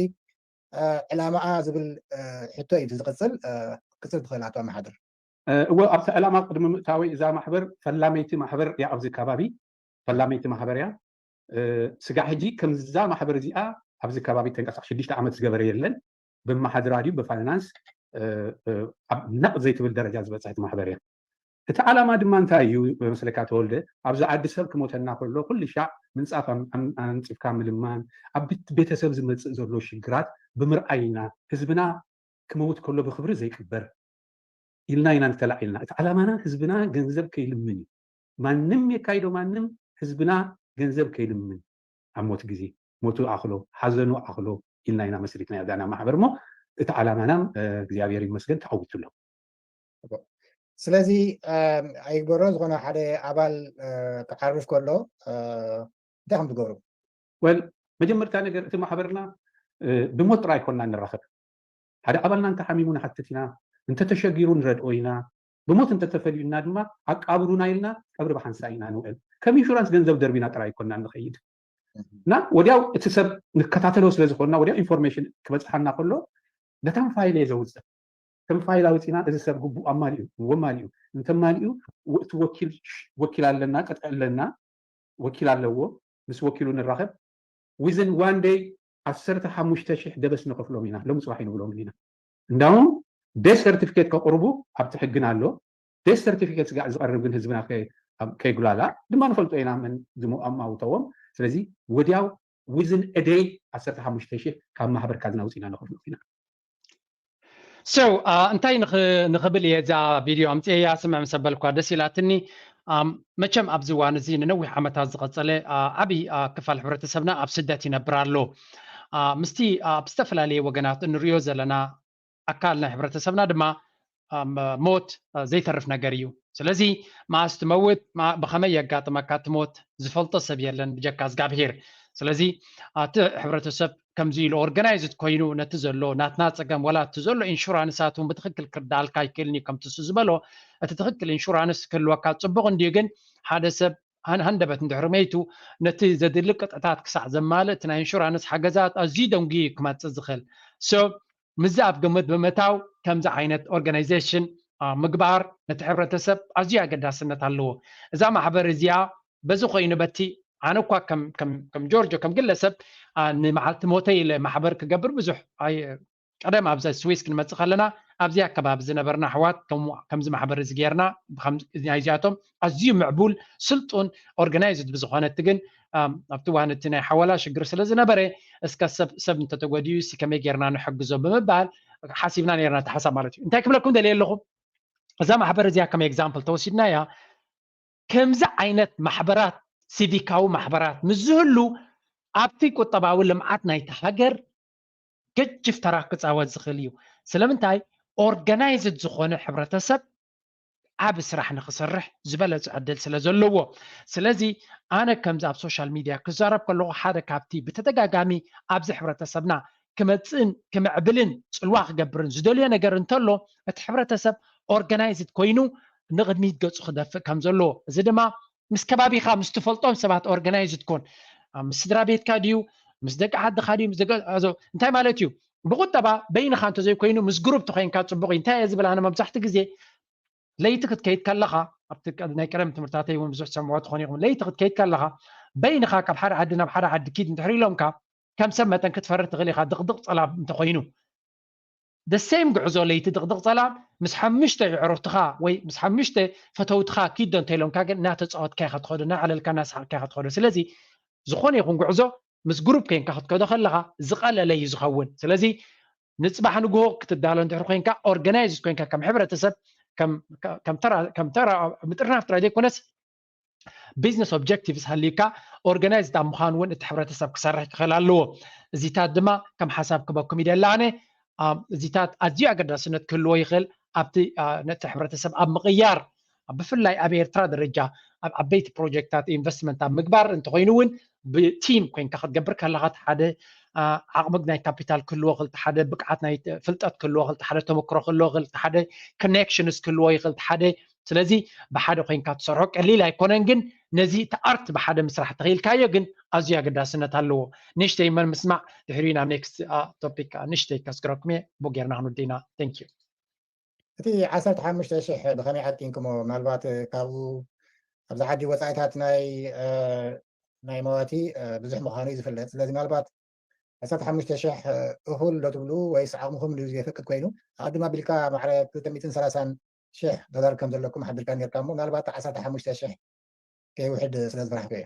ዕላማኣ ዝብል ሕቶ እዩ ዝቕፅል። ክፅል ትኽእል ኣቶ ኣመሓድር። እወ፣ ኣብቲ ዕላማ ቅድሚ ምእታወይ እዛ ማሕበር ፈላመይቲ ማሕበር እያ ኣብዚ ከባቢ። ፈላመይቲ ማሕበር እያ። ስጋዕ ሕጂ ከምዛ ማሕበር እዚኣ ኣብዚ ከባቢ ተንቀሳቕ ሽዱሽተ ዓመት ዝገበረ የለን። ብመሓድራ ድዩ ብፋይናንስ ኣብ ነቕ ዘይትብል ደረጃ ዝበፅሐት ማሕበር እያ። እቲ ዓላማ ድማ እንታይ እዩ መስለካ ተወልደ? ኣብዚ ዓዲ ሰብ ክሞተና ከሎ ኩሉ ሻዕ ምንፃፍ ኣንፂፍካ ምልማን፣ ኣብ ቤተሰብ ዝመፅእ ዘሎ ሽግራት ብምርኣይ ኢና። ህዝብና ክመውት ከሎ ብክብሪ ዘይቅበር ኢልና ኢና እንተላዒልና። እቲ ዓላማና ህዝብና ገንዘብ ከይልምን እዩ። ማንም የካይዶ ማንም ህዝብና ገንዘብ ከይልምን ኣብ ሞት ግዜ ሞቱ ኣኽሎ ሓዘኑ ኣኽሎ ኢልና ኢና መስሪትና ያዳና ማሕበር እሞ እቲ ዓላማና እግዚኣብሔር ይመስገን ተዓዊቱ ኣሎ። ስለዚ ኣይግበሮ ዝኾነ ሓደ ኣባል ክዓርፍ ከሎ እንታይ ከም ትገብሩ? ወል መጀመርታ ነገር እቲ ማሕበርና ብሞት ጥራይ ኮና ንራኸብ። ሓደ ኣባልና እንተሓሚሙ ንሓትት ኢና፣ እንተተሸጊሩ ንረድኦ ኢና፣ ብሞት እንተተፈልዩና ድማ ኣቃብሩና ኢልና ቀብሪ ብሓንሳ ኢና ንውዕል። ከም ኢንሹራንስ ገንዘብ ደርቢና ጥራይ ኮና ንኸይድ እና ወዲያው እቲ ሰብ ንከታተሎ ስለ ዝኾንና ወዲያው ኢንፎርሜሽን ክበፅሓና ከሎ ነታን ፋይል እየ ዘውፅእ። ከም ፋይል ኣውፂና እዚ ሰብ ግቡእ ኣማሊኡ እዎ ማሊኡ እንተማሊኡ እቲ ወኪል ኣለና ቅጥዒ ኣለና ወኪል ኣለዎ ምስ ወኪሉ ንራኸብ within one day ዓሰርተ ሓሙሽተ ሽሕ ደበስ ንኸፍሎም ኢና ሎም ፅባሕ ይንብሎም ኢና። እንዳውም ዴት ሰርቲፊኬት ከቕርቡ ኣብቲ ሕግና ኣሎ። ዴት ሰርቲፊኬት ስጋዕ ዝቐርብ ግን ህዝብና ከይጉላላ ድማ ንፈልጦ ኢና መን ዝመውተዎም። ስለዚ ወዲያው within a day ዓሰርተ ሓሙሽተ ሽሕ ካብ ማህበር ካዝና ውፅኢና ንኸፍሎም ኢና። So እንታይ ንኽብል እየ እዛ ቪድዮ ኣምፅኤያ ስምዕ ምስ ኣበልኳ ደስ ኢላትኒ። መቸም ኣብዚ እዋን እዚ ንነዊሕ ዓመታት ዝቐፀለ ዓብዪ ክፋል ሕብረተሰብና ኣብ ስደት ይነብር ኣሎ። ምስቲ ኣብ ዝተፈላለየ ወገናት እንሪኦ ዘለና ኣካል ናይ ሕብረተሰብና ድማ ሞት ዘይተርፍ ነገር እዩ። ስለዚ መኣስ ትመውት፣ ብኸመይ የጋጥመካ ትሞት ዝፈልጦ ሰብ የለን ብጀካ እግዚኣብሄር። ስለዚ እቲ ሕብረተሰብ ከምዚ ኢሉ ኦርጋናይዝድ ኮይኑ ነቲ ዘሎ ናትና ፀገም ዋላ እቲ ዘሎ ኢንሹራንሳት እውን ብትኽክል ክርዳኣልካ ኣይክእልን እዩ። ከምቲ እሱ ዝበሎ እቲ ትኽክል ኢንሹራንስ ክህልወካ ፅቡቕ እንድዩ፣ ግን ሓደ ሰብ ሃንደበት እንድሕሪ መይቱ ነቲ ዘድሊ ቅጥዕታት ክሳዕ ዘማልእ እቲ ናይ ኢንሹራንስ ሓገዛት ኣዝዩ ደንጉዩ ክመፅእ ዝኽእል። So ምስዚ ኣብ ግምት ብምእታው ከምዚ ዓይነት ኦርጋናይዜሽን ምግባር ነቲ ሕብረተሰብ ኣዝዩ ኣገዳስነት ኣለዎ። እዛ ማሕበር እዚኣ በዚ ኮይኑ በቲ ኣነ እኳ ከም ጆርጆ ከም ግለሰብ ንመዓልቲ ሞተይ ኢለ ማሕበር ክገብር ብዙሕ ቀደም ኣብዛ ስዊስ ክንመፅእ ከለና ኣብዚ ኣከባቢ ዝነበርና ኣሕዋት ከምዚ ማሕበር እዚ ጌርና ናይዚኣቶም ኣዝዩ ምዕቡል ስልጡን ኦርጋናይዝድ ብዝኾነ እቲ ግን ኣብቲ እዋን እቲ ናይ ሓወላ ሽግር ስለ ዝነበረ እስከ ሰብ ሰብ እንተተጎድዩ ሲ ከመይ ጌርና ንሕግዞ ብምባል ሓሲብና ነርና እቲ ሓሳብ ማለት እዩ። እንታይ ክብለኩም ደልየ ኣለኹ እዛ ማሕበር እዚኣ ከም ኤግዛምፕል ተወሲድናያ ከምዚ ዓይነት ማሕበራት ሲቪካዊ ማሕበራት ምስ ዝህሉ ኣብቲ ቁጠባዊ ልምዓት ናይቲ ሃገር ገጅፍ ተራ ክፃወት ዝኽእል እዩ። ስለምንታይ ኦርጋናይዝድ ዝኾነ ሕብረተሰብ ዓቢ ስራሕ ንክሰርሕ ዝበለፀ ዕድል ስለ ዘለዎ። ስለዚ ኣነ ከምዚ ኣብ ሶሻል ሚድያ ክዛረብ ከለኹ ሓደ ካብቲ ብተደጋጋሚ ኣብዚ ሕብረተሰብና ክመፅእን ክምዕብልን ፅልዋ ክገብርን ዝደልዮ ነገር እንተሎ እቲ ሕብረተሰብ ኦርጋናይዝድ ኮይኑ ንቕድሚት ገፁ ክደፍእ ከም ዘለዎ እዚ ድማ ምስ ከባቢኻ ምስ ትፈልጦም ሰባት ኦርጋናይዝድ ኮን ምስ ስድራ ቤትካ ድዩ ምስ ደቂ ዓድኻ ድዩ እንታይ ማለት እዩ ብቁጠባ በይንኻ እንተዘይኮይኑ ምስ ግሩፕ ተኮይንካ ፅቡቅ እዩ እንታይ እየ ዝብል ኣነ መብዛሕቲ ግዜ ለይቲ ክትከይድ ከለኻ ኣብቲ ናይ ቀደም ትምህርታተይ እውን ብዙሕ ትሰምዖ ትኾን ኢኹም ለይቲ ክትከይድ ከለኻ በይንኻ ካብ ሓደ ዓዲ ናብ ሓደ ዓዲ ኪድ እንድሕር ኢሎምካ ከም ሰብ መጠን ክትፈርህ ትኽእል ኢኻ ድቕድቕ ፀላም እንተኾይኑ the same ጉዕዞ ለይቲ ድቕድቕ ፀላም ምስ ሓሙሽተ የዕሩኽትኻ ወይ ምስ ሓሙሽተ ፈተውትኻ ኪድ ዶ እንተኢሎምካ ግን እናተፃወትካ ኢኻ ትኸዶ እናዕለልካ እናሰሓቕካ ኢኻ ትኸዶ ስለዚ ዝኾነ ይኹን ጉዕዞ ምስ ግሩፕ ኮይንካ ክትከዶ ከለኻ ዝቐለለ እዩ ዝኸውን ስለዚ ንፅባሕ ንግሆ ክትዳሎ እንድሕር ኮይንካ ኦርጋናይዝ ኮይንካ ከም ሕብረተሰብ ከም ተራ ምጥርናፍ ጥራይ ዘይኮነስ ቢዝነስ ኦብጀክቲቭስ ሃልዩካ ኦርጋናይዝድ ኣብ ምዃን እውን እቲ ሕብረተሰብ ክሰርሕ ክኽእል ኣለዎ እዚታት ድማ ከም ሓሳብ ክበኩም ይደሊ ኣነ እዚታት ኣዝዩ ኣገዳስነት ክህልዎ ይኽእል ኣብቲ ነቲ ሕብረተሰብ ኣብ ምቕያር ብፍላይ ኣብ ኤርትራ ደረጃ ኣብ ዓበይቲ ፕሮጀክትታት ኢንቨስትመንት ኣብ ምግባር እንተኮይኑ እውን ብቲም ኮይንካ ክትገብር ከለካ ሓደ ዓቕሚ ናይ ካፒታል ክህልዎ ክልተ ሓደ፣ ብቅዓት ናይ ፍልጠት ክህልዎ ክልተ ሓደ፣ ተመክሮ ክህልዎ ክልተ ሓደ፣ ኮኔክሽንስ ክህልዎ ይኽእል ሓደ። ስለዚ ብሓደ ኮይንካ ትሰርሖ ቀሊል ኣይኮነን፣ ግን ነዚ እቲ ኣርት ብሓደ ምስራሕ ተኽኢልካዮ ግን ኣዝዩ ኣገዳስነት ኣለዎ። ንእሽተይ መን ምስማዕ ድሕሪ ናብ ኔክስት ቶፒክ ንእሽተይ ከስግረኩም እየ። ብኡ ጌርና ክንውድእ ኢና። Thank you። እቲ ዓሰርተ ሓሙሽተ ሽሕ ብኸመይ ዓጢንክሞ? ምናልባት ካብኡ ኣብዚ ዓዲ ወፃኢታት ናይ ናይ መዋቲ ብዙሕ ምዃኑ እዩ ዝፍለጥ። ስለዚ ምናልባት ዓሰርተ ሓሙሽተ ሽሕ እኹል ዶ ትብሉ ወይስ ዓቕምኹም ድዩ ዘይፈቅድ ኮይኑ? ኣቐድም ኣቢልካ ማዕረ ክልተ ሚእትን ሰላሳን ሽሕ ዶላር ከም ዘለኩም ሓቢርካ ነርካ እሞ ምናልባት ዓሰርተ ሓሙሽተ ሽሕ ከይውሕድ ስለ ዝፈራሕኩ እየ።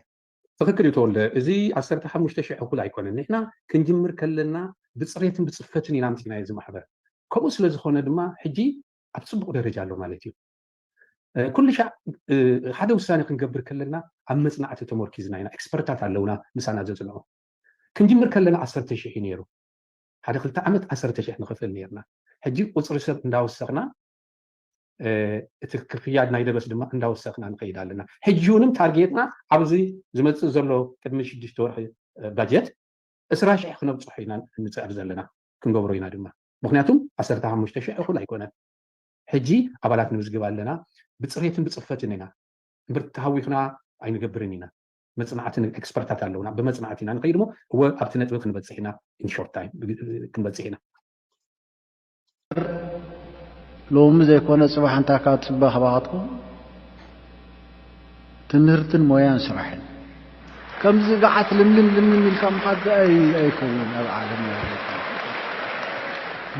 ትኽክል እዩ ተወልደ፣ እዚ ዓሰርተ ሓሙሽተ ሽሕ እኹል ኣይኮነን። ንሕና ክንጅምር ከለና ብፅሬትን ብፅፈትን ኢና ኣምፂእናዮ እዚ ማሕበር። ከምኡ ስለ ዝኾነ ድማ ሕጂ ኣብ ፅቡቕ ደረጃ ኣሎ ማለት እዩ። ኩሉ ሻዕ ሓደ ውሳኔ ክንገብር ከለና ኣብ መፅናዕቲ ተመርኪዝና ኢና፣ ኤክስፐርታት ኣለውና ምሳና ዘፅንዑ። ክንጅምር ከለና ዓሰርተ ሽሕ እዩ ነይሩ። ሓደ ክልተ ዓመት ዓሰርተ ሽሕ ንኸፍል ነይርና። ሕጂ ቁፅሪ ሰብ እንዳወሰኽና እቲ ክፍያ ናይ ደበስ ድማ እንዳወሰኽና ንኸይድ ኣለና። ሕጂ እውንም ታርጌትና ኣብዚ ዝመፅእ ዘሎ ቅድሚ ሽዱሽተ ወርሒ ባጀት ዕስራ ሽሕ ክነብፅሖ ኢና ንፅዕር ዘለና፣ ክንገብሮ ኢና ድማ። ምክንያቱም ዓሰርተ ሓሙሽተ ሽሕ እኹል ኣይኮነን። ሕጂ ኣባላት ንምዝግብ ኣለና። ብፅሬትን ብፅፈትን ኢና እምበር ተሃዊኽና ኣይንገብርን ኢና። መፅናዕትን ኤክስፐርታት ኣለውና። ብመፅናዕቲ ኢና ንኸይድ እሞ እወ ኣብቲ ነጥቢ ክንበፅሕ ኢና፣ ኢን ሾርት ታይም ክንበፅሕ ኢና። ሎሚ ዘይኮነ ፅባሕ እንታ ካብ ትፅበ ካባኻትኩም ትምህርትን ሞያን ስራሕን ከምዚ ገዓት ልምልም ልምልም ኢልካ ምኻድ ኣይከውን ኣብ ዓለም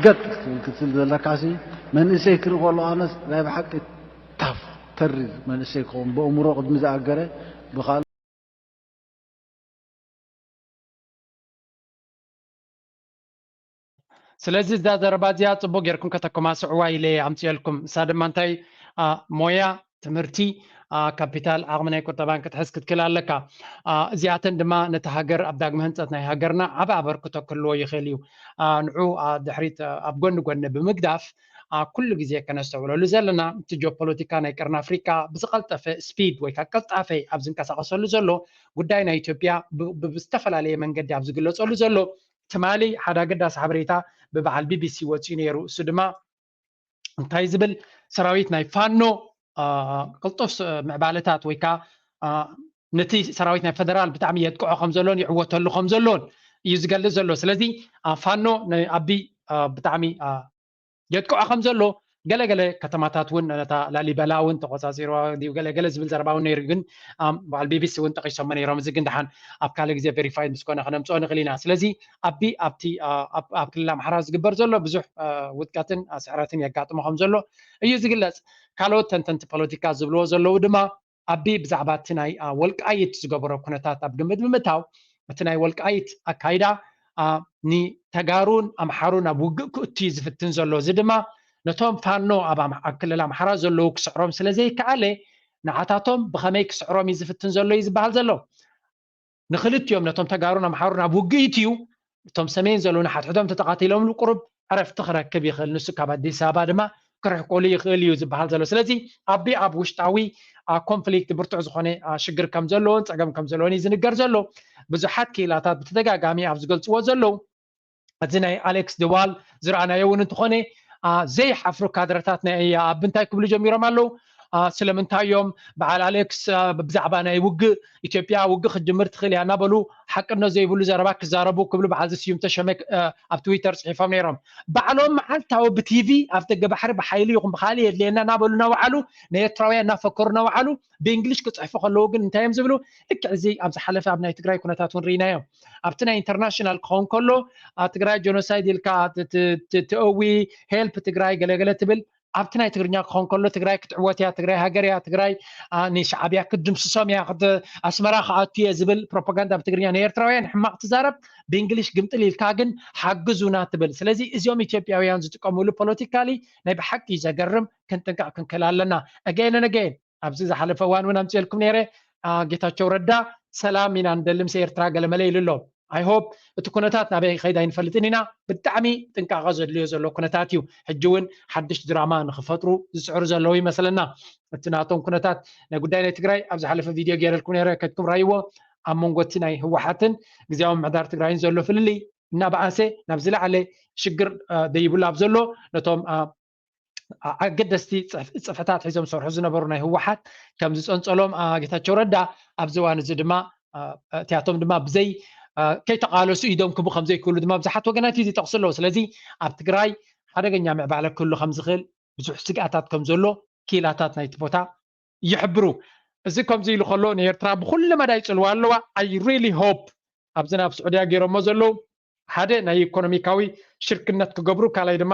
ገጥ ክትብል ክትብል ዘለካሲ መንእሰይ ክርኢ ከሎ ኣነስ ናይ ብሓቂ ታፍ ተሪ መንእሰይ ክኸውን ብእምሮ ቅድሚ ዝኣገረ ብኻል ስለዚ እዛ ዘረባ እዚኣ ፅቡቅ ጌርኩም ከተኮማስዕዋ ኢለ ኣምፅኤልኩም። እሳ ድማ እንታይ ሞያ ትምህርቲ ካፒታል ዓቕሚ ናይ ቁጠባን ክትሕዝ ክትክእል ኣለካ። እዚኣተን ድማ ነቲ ሃገር ኣብ ዳግመ ህንፀት ናይ ሃገርና ዓበ ኣበርክቶ ክህልዎ ይኽእል እዩ። ንዑ ድሕሪት ኣብ ጎኒ ጎኒ ብምግዳፍ ኩሉ ግዜ ከነስተውዕለሉ ዘለና እቲ ጂኦፖለቲካ ናይ ቀርኒ ኣፍሪካ ብዝቐልጠፈ ስፒድ ወይ ከዓ ቀልጣፈ ኣብ ዝንቀሳቐሰሉ ዘሎ ጉዳይ ናይ ኢትዮጵያ ብዝተፈላለየ መንገዲ ኣብ ዝግለፀሉ ዘሎ ትማሊ ሓደ ኣገዳሲ ሓበሬታ ብበዓል ቢቢሲ ወፂኡ ነይሩ። እሱ ድማ እንታይ ዝብል ሰራዊት ናይ ፋኖ ቅልጡፍ ምዕባለታት ወይ ከዓ ነቲ ሰራዊት ናይ ፈደራል ብጣዕሚ የጥቅዖ ከም ዘሎን ይዕወተሉ ከም ዘሎን እዩ ዝገልፅ ዘሎ። ስለዚ ፋኖ ኣቢ ብጣዕሚ የጥቅዖ ከም ዘሎ ገለገለ ከተማታት እውን ነታ ላሊበላ እውን ተቆፃፂርዋ ድዩ ገለገለ ዝብል ዘረባ እውን ነይሩ። ግን በዓል ቢቢሲ እውን ጠቂሶሞ ነይሮም። እዚ ግን ደሓን ኣብ ካልእ ግዜ ቬሪፋይ ምስ ኮነ ክነምፅኦ ንኽእል ኢና። ስለዚ ኣቢ ኣብቲ ኣብ ክልል ኣምሓራ ዝግበር ዘሎ ብዙሕ ውድቀትን ስዕረትን የጋጥሞ ከም ዘሎ እዩ ዝግለፅ። ካልኦት ተንተንቲ ፖለቲካ ዝብልዎ ዘለዉ ድማ ኣቢ ብዛዕባ እቲ ናይ ወልቃይት ዝገበሮ ኩነታት ኣብ ግምት ብምእታው እቲ ናይ ወልቃይት ኣካይዳ ንተጋሩን ኣምሓሩን ኣብ ውግእ ክእቱ እዩ ዝፍትን ዘሎ። እዚ ድማ ነቶም ፋኖ ኣብ ክልል ኣምሓራ ዘለዉ ክስዕሮም ስለ ዘይከኣለ ንዓታቶም ብኸመይ ክስዕሮም እዩ ዝፍትን ዘሎ እዩ ዝበሃል ዘሎ። ንክልቲኦም ነቶም ተጋሩን ኣምሓሩን ኣብ ውግእ እዩ እቶም ሰሜን ዘለዉ ንሓድሕዶም ተተቃቲሎምሉ ቁሩብ ዕረፍቲ ክረክብ ይኽእል። ንሱ ካብ ኣዲስ ኣበባ ድማ ክርሕቆሉ ይኽእል እዩ ዝበሃል ዘሎ። ስለዚ ኣቢ ኣብ ውሽጣዊ ኮንፍሊክት ብርቱዕ ዝኾነ ሽግር ከም ዘለዎን ፀገም ከም ዘለዎን እዩ ዝንገር ዘሎ። ብዙሓት ክኢላታት ብተደጋጋሚ ኣብ ዝገልፅዎ ዘለዉ እዚ ናይ ኣሌክስ ድዋል ዝረኣናዮ እውን እንተኾነ ዘይሓፍሩ ካድረታት ናይ ኣብ እንታይ ክብሉ ጀሚሮም ኣለዉ። ስለምንታይ እዮም በዓል ኣሌክስ ብዛዕባ ናይ ውግእ ኢትዮጵያ ውግእ ክትጅምር ትኽእል እያ እናበሉ ሓቅነት ዘይብሉ ዘረባ ክዛረቡ ክብሉ በዓል ስዩም ተሸመ ኣብ ትዊተር ፅሒፎም ነይሮም። ባዕሎም መዓልታዊ ብቲቪ ኣብ ደገ ባሕሪ ብሓይሊ ይኹን ብካሊእ የድልየና እናበሉ እናወዓሉ ንኤርትራውያን እናፈከሩ እናወዓሉ ብእንግሊሽ ክፅሕፉ ከለዉ ግን እንታይ እዮም ዝብሉ? ልክዕ እዚ ኣብ ዝሓለፈ ኣብ ናይ ትግራይ ኩነታት እውን ርኢናዮ። ኣብቲ ናይ ኢንተርናሽናል ክኸውን ከሎ ትግራይ ጀኖሳይድ ኢልካ ትእዊ ሄልፕ ትግራይ ገለገለ ትብል ኣብቲ ናይ ትግርኛ ክኸውን ከሎ ትግራይ ክትዕወት እያ፣ ትግራይ ሃገር እያ፣ ትግራይ ንሻዕብያ ክትድምስሶም እያ፣ ኣስመራ ክኣቱ እየ ዝብል ፕሮፓጋንዳ ብትግርኛ ንኤርትራውያን ሕማቕ ትዛረብ ብእንግሊሽ ግምጥል ኢልካ ግን ሓግዙና ትብል። ስለዚ እዚኦም ኢትዮጵያውያን ዝጥቀምሉ ፖለቲካሊ ናይ ብሓቂ ዘገርም ክንጥንቀቕ ክንክእል ኣለና። ኣገይን ኣገይን ኣብዚ ዝሓለፈ እዋን እውን ኣምፅኤልኩም ነይረ። ጌታቸው ረዳ ሰላም ኢና ንደሊ ምስ ኤርትራ ገለመለ ኢሉ ኣሎ። I hope እቲ ኩነታት ናበይ ከይድ ኣይንፈልጥን ኢና። ብጣዕሚ ጥንቃቐ ዘድልዮ ዘሎ ኩነታት እዩ። ሕጂ እውን ሓድሽ ድራማ ንክፈጥሩ ዝፅዕሩ ዘለዉ ይመስለና። እቲ ናቶም ኩነታት ናይ ጉዳይ ናይ ትግራይ ኣብ ዝሓለፈ ቪድዮ ገይረልኩም ነይረ፣ ከድኩም ራይዎ። ኣብ መንጎ እቲ ናይ ህወሓትን ግዜያዊ ምምሕዳር ትግራይን ዘሎ ፍልልይ እናበኣሰ ናብ ዝለዓለ ሽግር ደይብሉ ኣብ ዘሎ ነቶም ኣገደስቲ ፅፍሕታት ሒዞም ዝሰርሑ ዝነበሩ ናይ ህወሓት ከም ዝፀንፀሎም ጌታቸው ረዳ ኣብዚ እዋን እዚ ድማ እቲያቶም ድማ ብዘይ ከይተቃለሱ ኢዶም ክቡ ከም ዘይክእሉ ድማ ብዙሓት ወገናት እዩ ዝጠቕሱ ኣለዉ። ስለዚ ኣብ ትግራይ ሓደገኛ ምዕባለ ክህሉ ከም ዝኽእል ብዙሕ ስግኣታት ከም ዘሎ ክኢላታት ናይቲ ቦታ ይሕብሩ። እዚ ከምዚ ኢሉ ከሎ ንኤርትራ ብኩሉ መዳይ ይጽልዋ ኣለዋ። I really hope ኣብዚ ናብ ስዑድያ ገይሮሞ ዘለዉ ሓደ ናይ ኢኮኖሚካዊ ሽርክነት ክገብሩ፣ ካልኣይ ድማ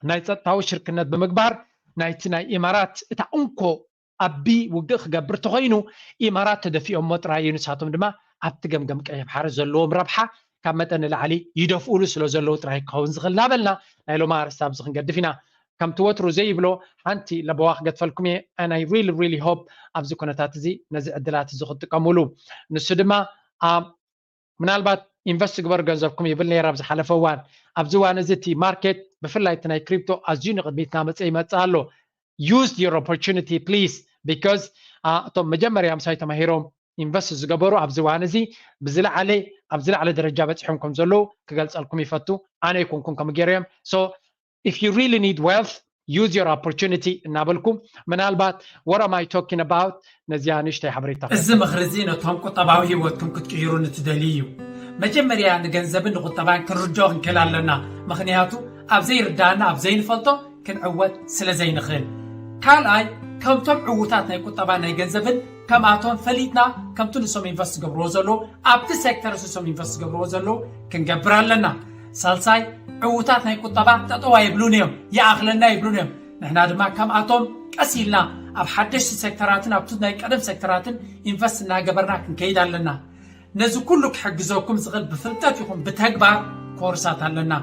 ናይ ጸጥታዊ ሽርክነት ብምግባር ናይቲ ናይ ኢማራት እታ እንኮ ኣቢ ውግእ ክገብር ተኾይኑ ኢማራት ተደፊኦሞ ጥራይ እዩ። ንሳቶም ድማ ኣብቲ ገምገም ቀይሕ ባሕሪ ዘለዎም ረብሓ ካብ መጠን ንላዕሊ ይደፍኡሉ ስለ ዘለዉ ጥራይ ክኸውን ዝኽእል እናበልና ናይ ሎማ ኣርእስቲ ኣብዚ ክንገድፍ ኢና። ከምቲ ወትሩ ዘይብሎ ሓንቲ ለበዋ ክገድፈልኩም እየ። And I really really hope ኣብዚ ኩነታት እዚ ነዚ ዕድላት እዚ ክትጥቀሙሉ። ንሱ ድማ ምናልባት ኢንቨስት ግበሩ ገንዘብኩም ይብል ነይረ ኣብ ዝሓለፈ እዋን። ኣብዚ እዋን እዚ እቲ ማርኬት ብፍላይ እቲ ናይ ክሪፕቶ ኣዝዩ ንቕድሚት እናመፀ ይመፅእ ኣሎ። Use your opportunity please because እቶም መጀመርያ ምሳይ ተማሂሮም ኢንቨስት ዝገበሩ ኣብዚ እዋን እዚ ብዝለዓለ ኣብ ዝለዓለ ደረጃ በፂሖም ከም ዘለዉ ክገልፀልኩም ይፈቱ። ኣነ ይኩንኩም ከም ገይረዮም። So if you really need wealth, use your opportunity እናበልኩ ምናልባት what am I talking about ነዚኣ ንእሽተይ ሓበሬታ እዚ ምኽሪ እዚ ነቶም ቁጠባዊ ህይወትኩም ክትቅይሩ ንትደልዩ እዩ። መጀመርያ ንገንዘብን ንቁጠባን ክንርድኦ ክንክእል ኣለና። ምኽንያቱ ኣብ ዘይርዳእና ኣብ ዘይንፈልጦ ክንዕወት ስለ ዘይንኽእል። ካልኣይ ከምቶም ዕዉታት ናይ ቁጠባን ናይ ገንዘብን ከምኣቶም ፈሊጥና ከምቲ ንሶም ኢንቨስት ዝገብርዎ ዘለዉ ኣብቲ ሴክተር ንሶም ኢንቨስት ዝገብርዎ ዘለዉ ክንገብር ኣለና። ሳልሳይ ዕዉታት ናይ ቁጠባ ጠጠው ኣይብሉን እዮም፣ ይኣኽለና ይብሉን እዮም። ንሕና ድማ ከምኣቶም ቀስ ኢልና ኣብ ሓደሽቲ ሴክተራትን ኣብቲ ናይ ቀደም ሴክተራትን ኢንቨስት እናገበርና ክንከይድ ኣለና። ነዚ ኩሉ ክሕግዘኩም ዝኽእል ብፍልጠት ይኹን ብተግባር ኮርሳት ኣለና።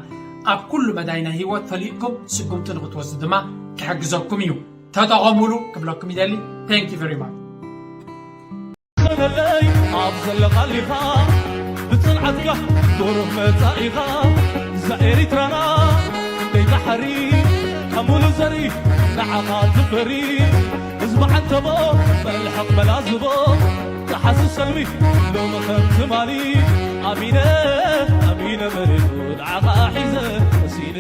ኣብ ኩሉ መዳይ ናይ ህይወት ፈሊጥኩም ስጉምቲ ንክትወስዱ ድማ ክሕግዘኩም እዩ። ተጠቐሙሉ ክብለኩም ይደሊ። Thank you very much። መለለይ ኣብ ዘለኻ ሊኻ ብፅንዓትካ ብሩህ መፃኢኻ እዛ ኤሪትራና ደይ ባሕሪ ካብ ሙሉ ዘሪ ንዓኻ ትፈሪ ህዝቢ ዓንተቦ መልሕቕ መላዝቦ ተሓዚ ሰልሚ ሎሚ ከም ትማሊ ኣሚነ ኣሚነ መሬቱ ንዓኻ ሒዘ መሲለ